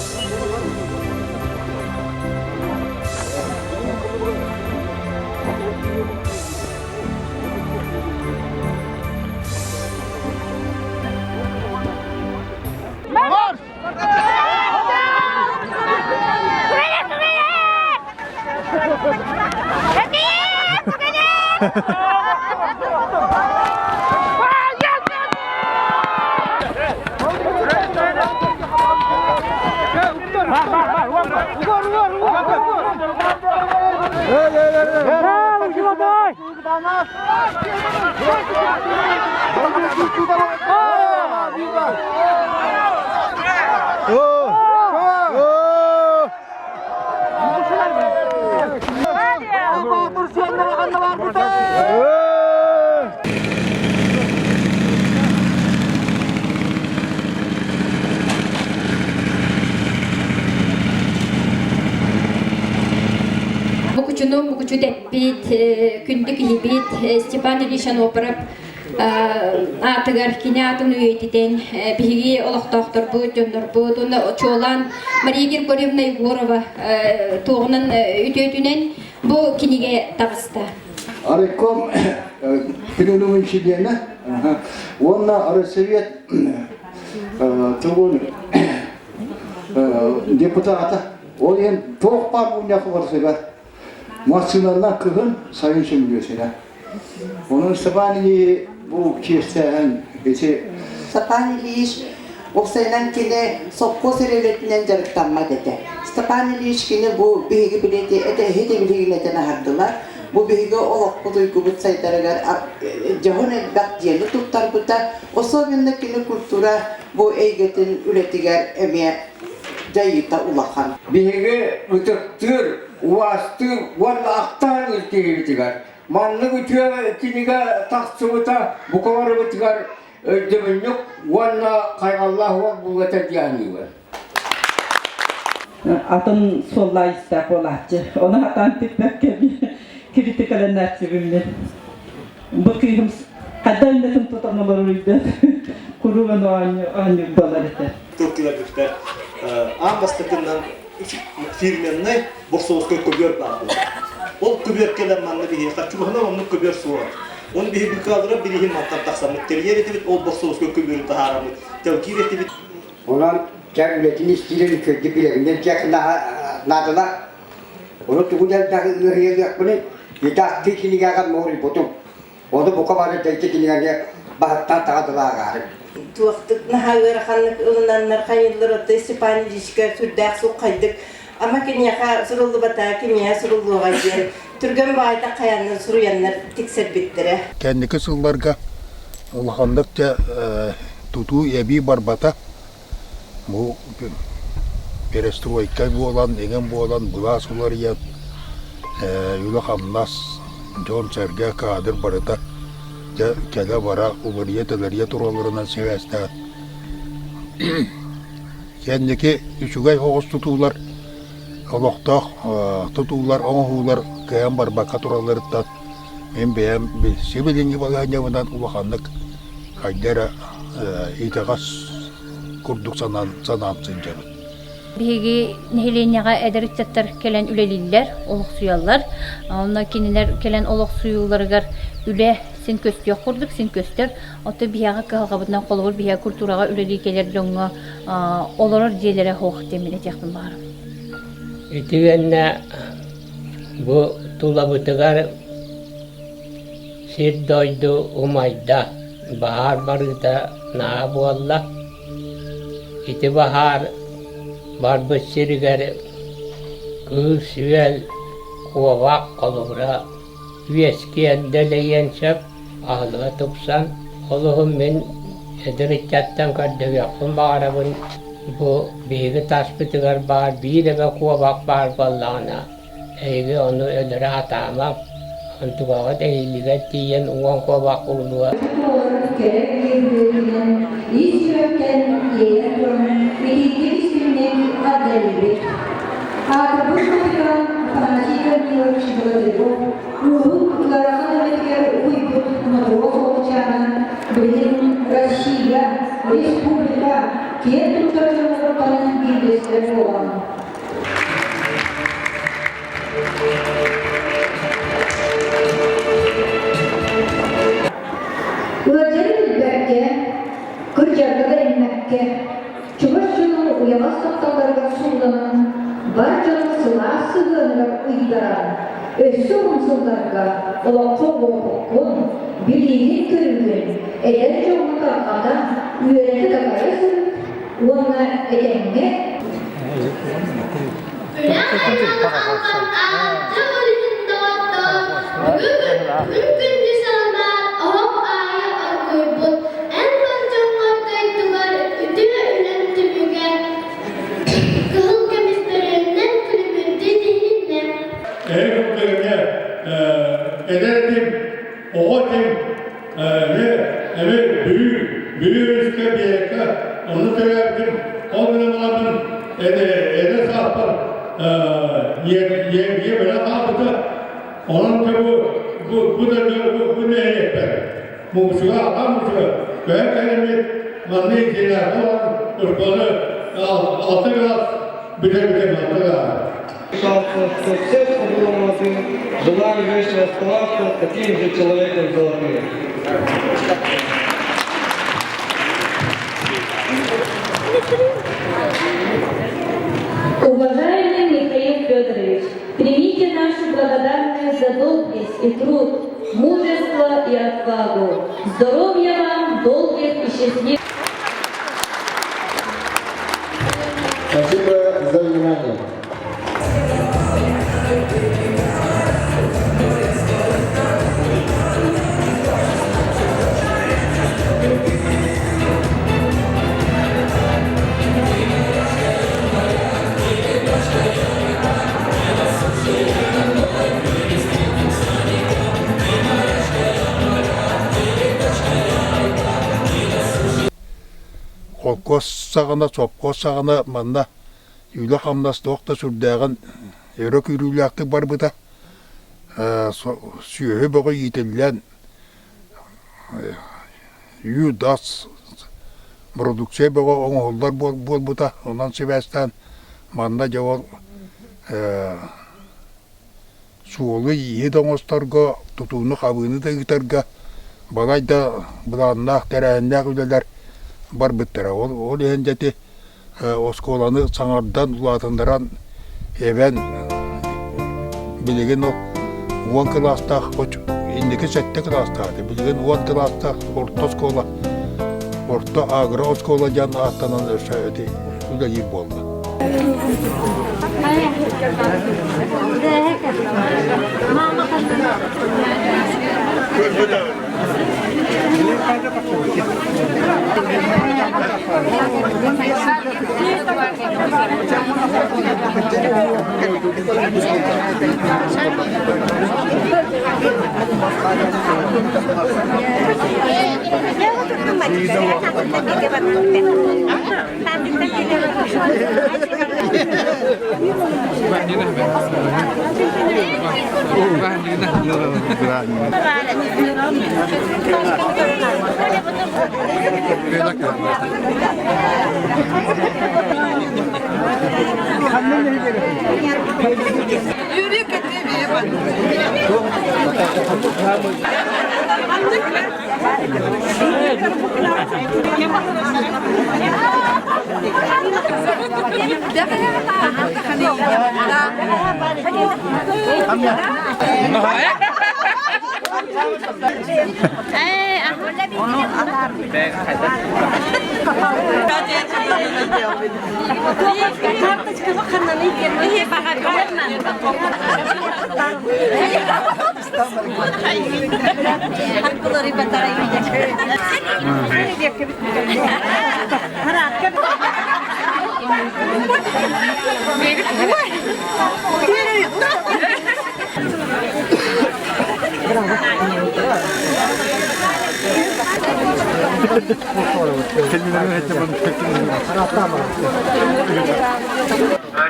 Марш! Букучуну мукучу дэппит, күндү киһибит Степан Ильич Анопаров аатыгар кини аатын үйэтитэн биһиги олохтоохторбут, дьоннорбут, уонна чуолаан Мария Григорьевна Егорова туоҕунан үтүөтүнэн бу кинигэ таҕыста. Арайком пленумун чилиэнэ уонна Россовет тугун депутата. Ол иһин туох баар мунньах барсыгар массыынанан кыһын сайын сөмүлүөсүнэ. Онон Степан Ильич бу чиэстээһин ити Степан Ильич уопсайынан кини сопхуос эрэлэтинэн дьарыктаммат этэ. Степан Ильич кини бу биһиги билети этэһи билигин этэн аһардылар. Бу биһиги олохпут уйгубут сайдарыгар дьоһун элбэх дьиэни туттарбыта. Особенно кини культура бу эйгэтин үлэтигэр эмиэ дьайыыта улахан. Биһиги ытыктыыр, убаастыыр уонна ахтаан илтиһибитигэр маннык үтүө кинигэ тахсыбыта бука барыбытыгар өйдөбүнньүк уонна хайҕаллаах уол булгата дианыыбын. Атын суоллаайыстаах буолааччы. Ону хатаан типпэккэ критикаланнааччыбын мин. Бу кыыһым хайда иннэтин тутан олорор өйдөт куруук ону оонньуур буолар этэ. Тыл кыларбыттар аан бастакынан фирменнай борсоуской көбүөр баар буолар. Ол көбүөр кэлэн манна биһиэхэ чугаһынан оннук көбүөр суоҕа. Оны биһи быкаалара бириһин мантан тахсаммыт тэрийэр этибит, ол борсоуской көбүөрү таһаараммыт, тэлгиир этибит. Онон дьэ үлэтин истиилин үчүгэйдик билэбин диэн наадалар. Ону тугу да элбэх ыарыйыахпыный, итаахтыы кинигэҕэ моһуйбутум. Ону бука бары дойду кинигэни баһыттан таҕа дылааҕаарым. Туохтук наһаа ыараханнык ылынаннар хайыллар оттой Степан Ильичка сүрдээх суххайдык ама киниэхэ суруллубата кимиэхэ суруллуоҕай диэн түргэн баҕайытык хайаннар суруйаннар тиксэрбиттэрэ. Кэнники сылларга улаханнык дьэ тутуу эбии барбата. Бу перестройка буолан, эҥин буолан, былаас уларыйан, үлэ-хамнас, дьон-сэргэ, каадыр барыта дьэ кэлэ-бара уларыйа-тэлэрийэ туралларынан сибээстээн кэнники үчүгэй оҕус тутуулар, олохтоох тутуулар, оҥоһуулар кыайан барбакка туралларыттан мин бэйэм сибилиҥҥи балаһыанньабынан улаханнык хайда эрэ итэҕэс курдук санаан санаан сылдьабын. Биһиги нэһилиэнньэҕэ эдэр ыччаттар кэлэн үлэлииллэр, олохсуйаллар. Онно кинилэр кэлэн олохсуйууларыгар үлэ син көстүөх курдук, син көстөр. Оттон биһиэхэ кыһалҕабытынан холобур биһиэхэ культураҕа үлэлии кэлэр дьоҥҥо олорор дьиэлэрэ суох диэн мин этиэхпин баҕарабын. Итигэннэ бу тулабытыгар сир-дойду умайда, баһаар барыыта наһаа буолла. Ити баһаар барбыт сиригэр кыыс-үөл, куобах холобура үөскиэн дэлэйиэн сөп, аһылыга тупсан. Ол иһин мин эдэр ыччаттан көрдөһүөхпүн баҕарабын. Бу биһиги таспытыгар баар биир эмэ куобах баар буоллаҕына, эһиги ону өлөрө сатаамаҥ, онтукаҕыт эһиилигэр тиийэн уон куобах курдуга Кэрэ биир ис сүрэхтэн иэйэн туран итиитик истиҥник ардайбыт. Аатырбыт капитан Афанасий Корнилович Богатырев ууһун ыарахан үлэтигэр уһуйбут матрос уолчаана билигин Россия, республика киэн туттар дьонноруттан биирдэстэрэ буолан. Ыалдьары билбэккэ, кырдьарга бэриммэккэ, чугас дьонун уйаҕас тапталларыгар сууланан, бар дьонун сылаас сыһыаныгар ыйдаран, өссө уһун сылларга олоххо уопуккун, билиигин-көрүүгүн эдэр дьоҥҥо тарҕата, үөрэтэ-такайа сырыт уонна этэҥҥэ Бүгүн күндү саламаат оһох аайы оргуйбут эн бар дьоҥҥор дойдугар үтүө үлэҥ түмүгэ кыһыл көмүс бөрүөннэн күлүмүрдүү тиһилиннэ. Эһи курдук эдэр этим, оҕо этим, эми Бүлүү, Бүлүү өрүскэ биэрэккэ онно төрөөбүтүм. Ол гынан бараммын эдэр сааспар ийэ бэлэх хаалбыта. Онон бу бу бу да бу нэһилиэкпэр муусуга аҕам муусуга көһөн кэлэммит манна итиэнээҕи олорон оскуоланы алта кылаас бүтэрбитим алта кылаас. Что сердце было молодым, желаю вечно оставаться таким же человеком золотым. Уважаемый Михаил Федорович, примите нашу благодарность за доблесть и труд, мужество и отвагу. Здоровья вам, долгих и счастливых. Спасибо за внимание. Холкуос саҕана, сопхуос саҕана манна үлэ-хамнас туох да сүрдээҕин өрө күүрүүлээхтик барбыта. Сүөһү бөҕө иитиллэн, ю-дас продукция бөҕө оҥоһуллар буолбута. Онон сибээстээн манна дьэ ол суолу-ииһи да оҥосторго, тутууну-хабыыны да ыытарга балай да былааннаах, тэрээһиннээх үлэлэр барбыттара. Ол, ол иһин дьэ ити оскуоланы саҥардан, улаатыннаран эбэн билигин уон кылаастаах инники сэттэ кылаастаах этэ билигин уон кылаастаах орто оскуола орто агро оскуола диэн ааттанан өссө ити үлэлиир буолла.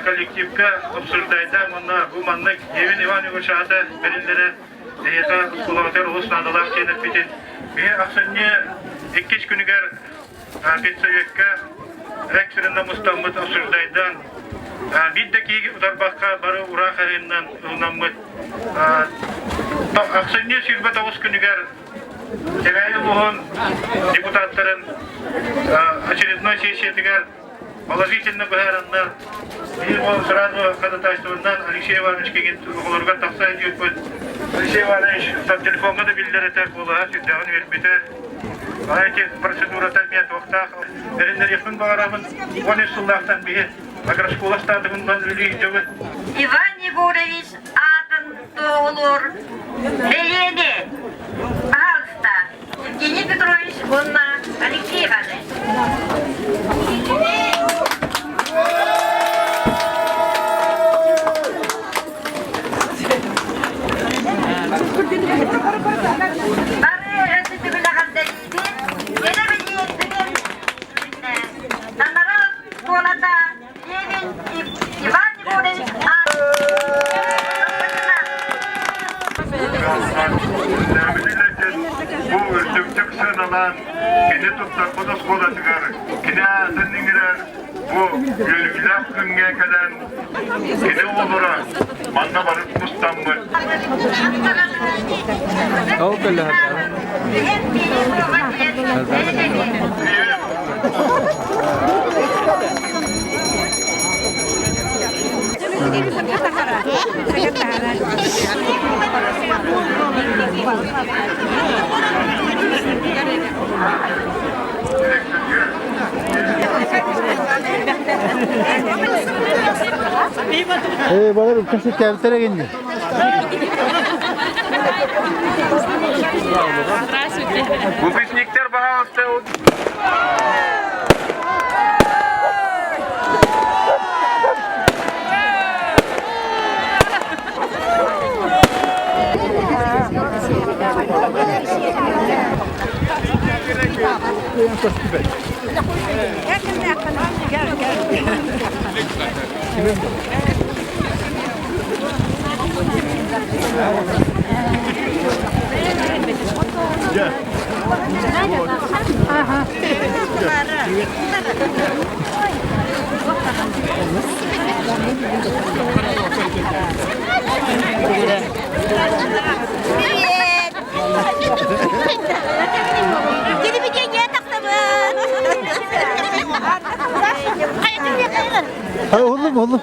Коллективка обсуждайда уонна бу маннык Евин Иван Егорович аата бэриллэрэ эһиэхэ оскуолаҕытыгар олус наадалаах диэн эппитин. Биһи ахсынньы иккис күнүгэр педсовекка экстренно мустаммыт обсуждайдан биир да киһи утарбакка бары ура хаһыыннан ылынаммыт ахсынньы 29 күнүгэр Кэбээйи улууһун депутаттарын очередной сессиятыгар положительно быһаараннар биир уол сразу ходатайствованнан Алексей Иванович кигин оҕолоругар тахса диэппит. Алексей Иванович там телефоҥҥа да биллэр этэ, куолаһа сүрдээҕин үөрбүтэ. Эти процедурата эмиэ туохтаах эрэннэриэхпин баҕарабын. 13 сыллаахтан биһи агрошкола статуһунан үлэлии сылдьабыт. Иван Егорович аатын туоһулуур бэлиэни, пожалуйста, Евгений Петрович уонна Алексей Иванович. Бары өссө эҕэрдэлиибин, кэлэ билиэрбитин Танара оскуолата Левин Иван Егорович Бу үрдүктүк сыаналаан кини туттарбыт оскуолатыгар кини аатын иҥэрэр бу үөрүүлээх күҥҥэ кэлэн кини оҕолоро манна бары мустаммыт. Ол көлөһө. Ee, балар кәсеттәбіттер егенде. Здравствуйте. Выпускниктер, пожалуйста. Привет! Телевидение тахсабын! Oğlum oğlum.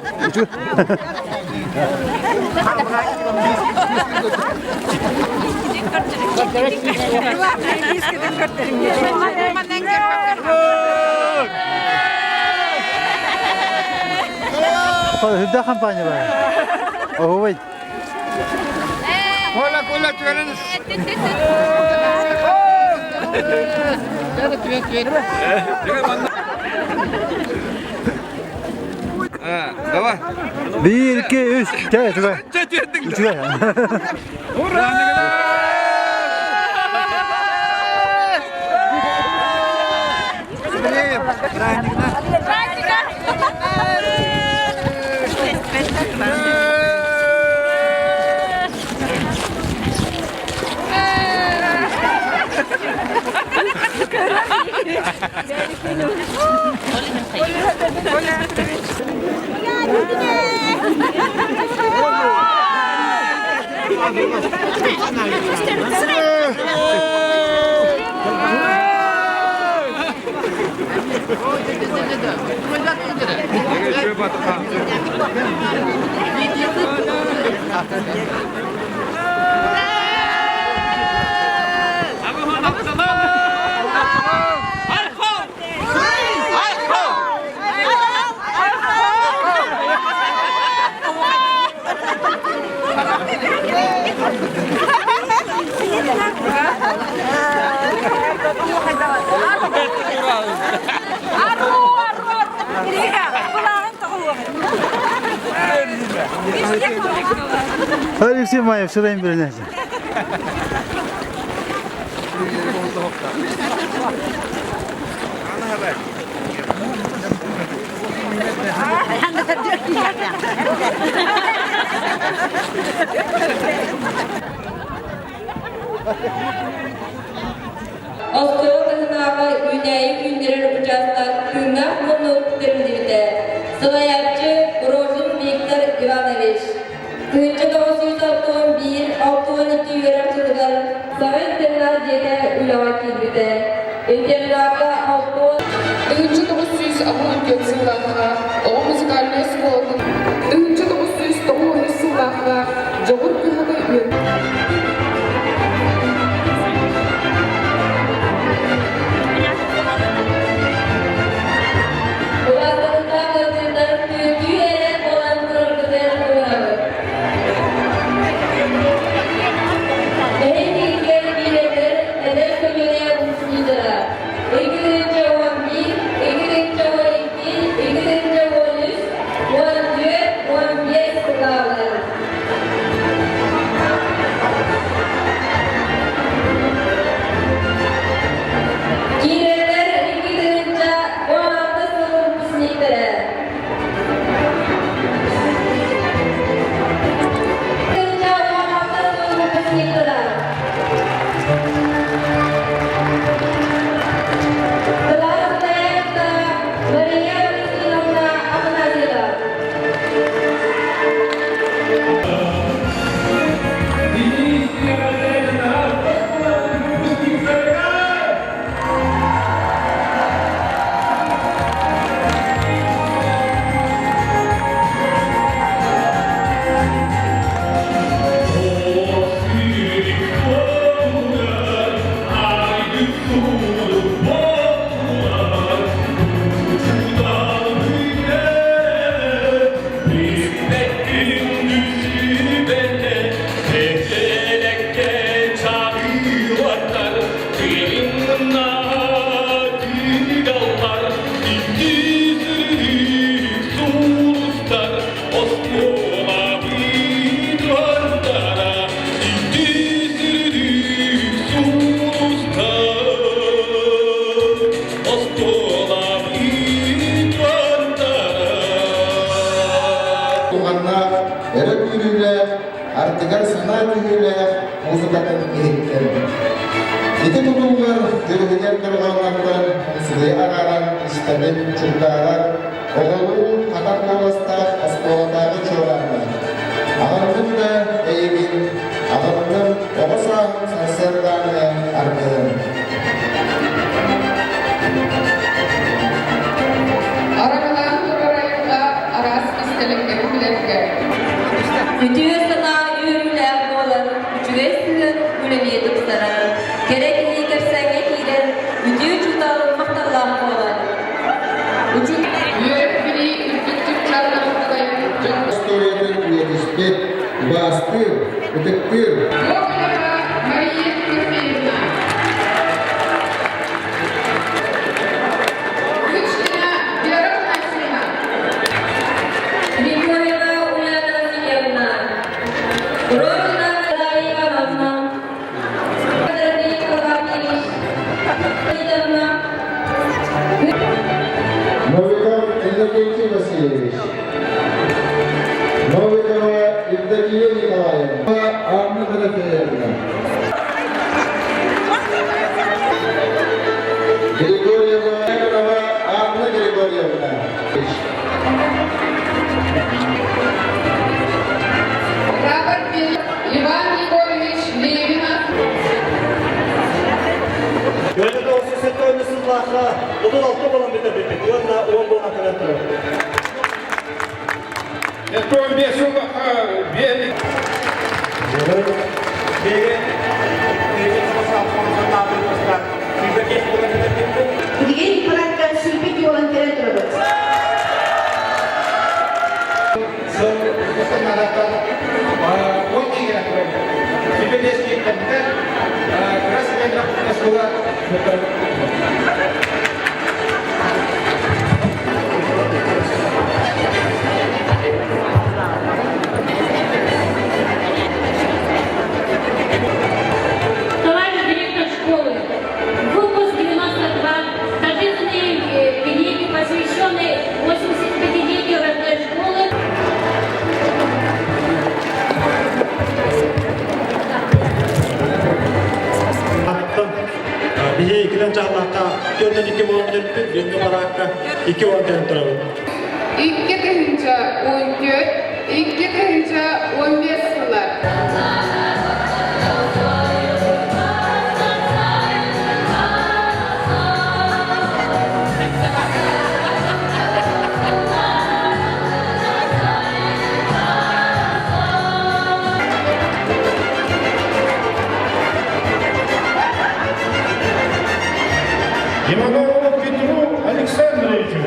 Үрдэ компания бар. Оһубай. Кола, кола, түөренис. Давай. Биир, икки, үс. Чэ, үчүгэй. Чэ, түөрдүҥ. Үчүгэй. Ура! Алексей Маев сырайын билинээчи. Оскуола таһынааҕы үүнээйи үүннэрэр учаастак тыыннаах муннук тэриллибитэ. Салайааччы Рожин Виктор Иванович. 1961-62 үөрэх дьылыгар саҥа интернат дьиэтэ үлэҕэ киирбитэ. Интернакка 60 1984 сыллаахха оҕо музыкальнай оскуолатын 1993 сыллаахха Дьоҕур кыһаны Улаатарыттаах ыалдьыттар түөтүү эрэ буолан тураргытын ыҥырабыт. Эһиги биирдэр эдэр көлүөнэ выпускниктара 211, 212, 213, 14, 15 сыллаабылар. Киирэллэр 2016 сыл выпускниктара. 2016 сыл выпускниктара. Кылаас проекта Мария Валентиновна Афанасьева. Туһаннаах, өрө күүрүүлээх, ардыгар санаа түһүүлээх музыкатын иһиттэр. Ити тутуллар дьүрүһүгэр дорҕооннортон сыһыы арааран истэбин чугдаарар оҕолуу хатар куоластаах оскуолатааҕы чуорааннар. Аҕынным да эйигин, аҕынным оҕо сааһым сарсыардааҥҥы аргыһым. Араҥалаан турар айылҕа араас кистэлэҥнэри билэргэ. Үтүө санаа үөрүүлээх буолар, үчүгэй сыһыан үлэлии тупсарар, кэрэ киһи кэпсээҥҥэ киирэр, үтүө учуутал махталлаах буолар. Үөрэх билии үрдүк чыпчаалларын дабайбыт дьон. Историятын үйэтиспит, убаастыыр, ытыктыыр. Гоголева Мария Тимофеевна. Лучкина Вера Афанасьевна. Григорьева Ульяна Васильевна. Родина Наталья Ивановна. Андрей Прокопьевич. Леонидовна. Новиков Иннокентий Васильевич. Новикова Евдокия Николаевна. Анна Дорофеевна. Григорьева Анна Григорьевна. Рапорт Иван Егорович Левинов. Көлө тоҕус сэттэ сыллаахха 36 буолан бүтэрбиппит уонна 10 буолан кэлэн турар. 75 сыллаахха биэри Билигин парадка сүүрбэ буолан кэлэн турабыт. Сыл Биһи иккитэн чааллаахха 42 буолан өлбүт, бүгүҥҥү параакка 2 уон кэлэн турабыт. 2014, 2015 сыллар. Иванову Петру Александровичу.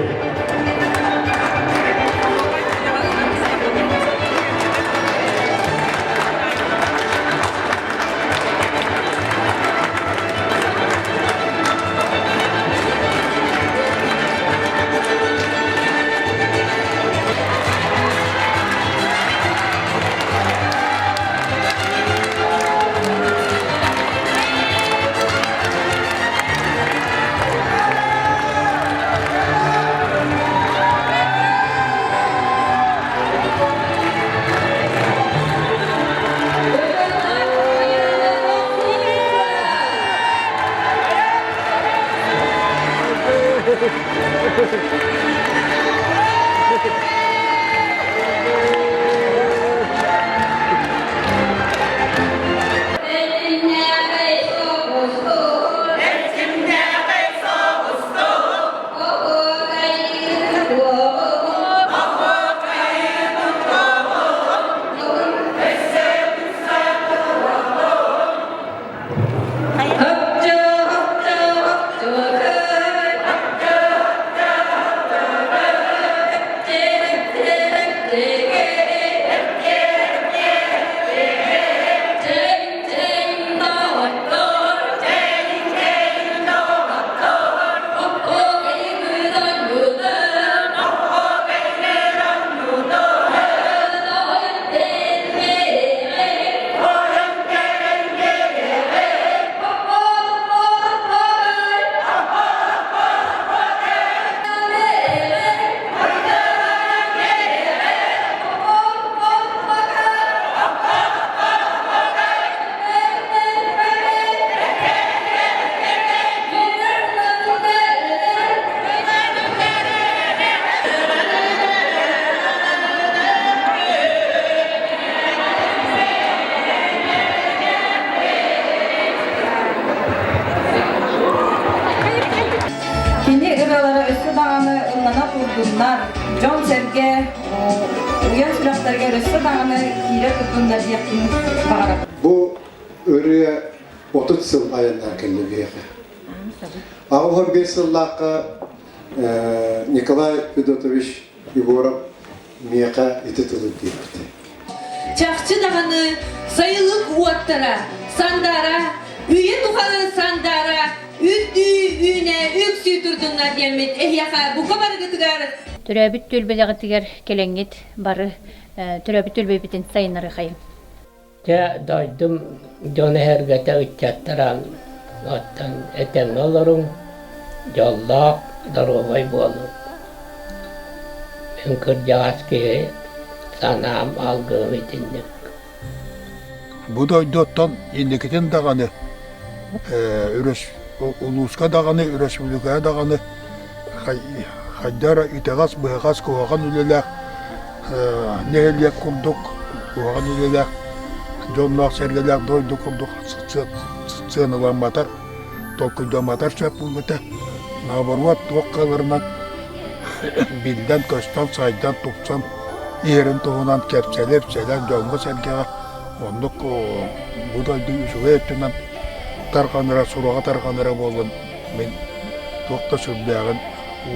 Кини ырыалара өссө даҕаны ыллана турдуннар, дьон-сэргэ уйан сүрэхтэригэр өссө даҕаны киирэ турдуннар диэхпин баҕарабын. Бу ырыа 30 сыл айаннаан кэллэ биһиэхэ. 85 сыллаахха Николай Федотович Егоров миэхэ ити тылы диэбит. Чахчы даҕаны сайылык уоттара Сандаара, үйэ тухары Сандаара үрдүү үүнэ үксүү турдуннар диэммит эһиэхэ бука барыгытыгар Төрөөбүт түөлбэлэҕитигэр кэлэҥҥит бары төрөөбүт түөлбэбитин сайыннарыахайыҥ. Дьэ, дойдум дьоно эһэргэтэ ыччаттара оттон этэҥҥэ олоруҥ, дьоллоох, доруобай буолуҥ. Мин кырдьаҕас киһи санаам алгыһым итинник. Бу дойдуттан инникитин даҕаны улууска даҕаны, өрөспүүбүлүкэҕэ даҕаны хайда эрэ итэҕэс-быһаҕас куһаҕан үлэлээх нэһилиэк курдук куһаҕан үлэлээх дьонноох-сэргэлээх дойду курдук сыаналамматар, толкуйдамматар сөп буолбута. Наоборот, туох кыалларынан биллэн-көстөн, сайдан, тупсан иһэрин туһунан кэпсэлэ-ипсэлэ дьоҥҥо-сэргэҕэ оннук бу дойду үчүгэй өттүнэн тарҕанара, сураҕа тарҕанара буолан мин туох да сүрдээҕин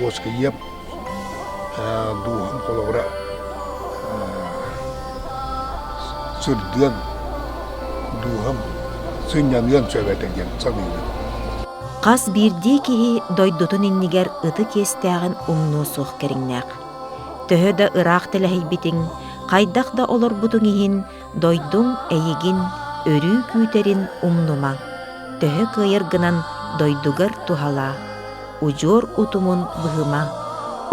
уоскуйуом, дууһам холобура сырдыан, дууһам сынньаныан сөп этэ диэн саныыбын. Хас биирдии киһи дойдутун иннигэр ытык иэстээҕин умнуо суох кэриҥнээх. Төһө да ыраах тэлэһийбитиҥ, хайдах да олорбутуҥ иһин, дойдуҥ эйигин өрүү күүтэрин умнума, төһө кыайаргынан дойдугар туһалаа, удьуор утумун быһыма,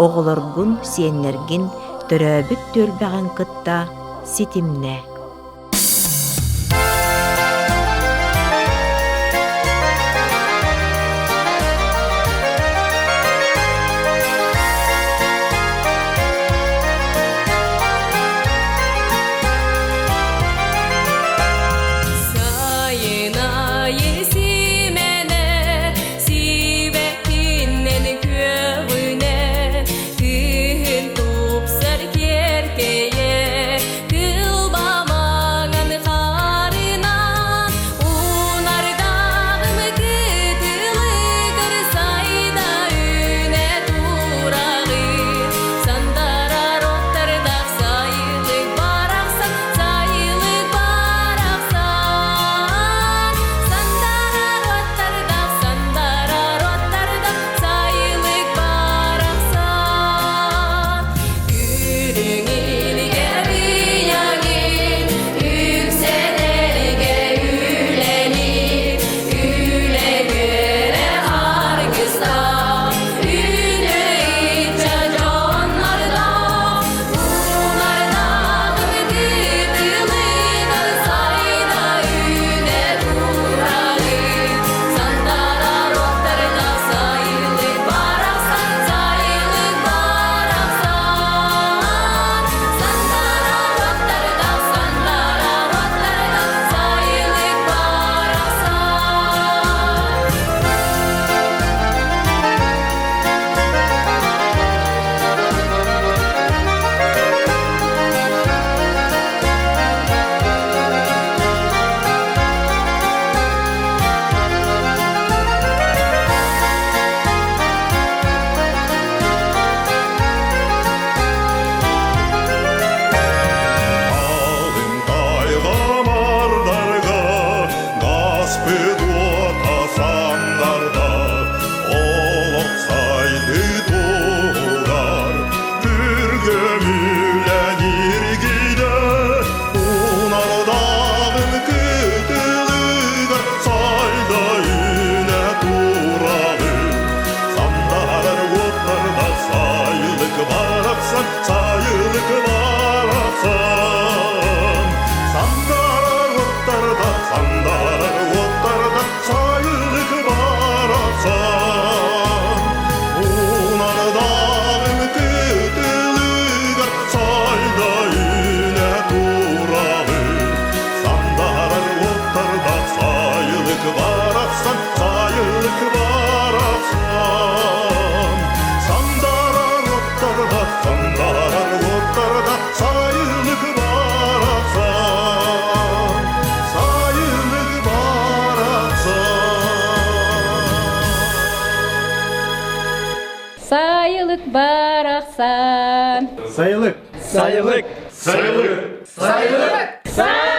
оҕолоргун, сиэннэргин төрөөбүт түөлбэҕин кытта ситимнээ. Сайылык барахсан. Сайылык! Сайылык! Сайылык! Сайылык! Сайылык!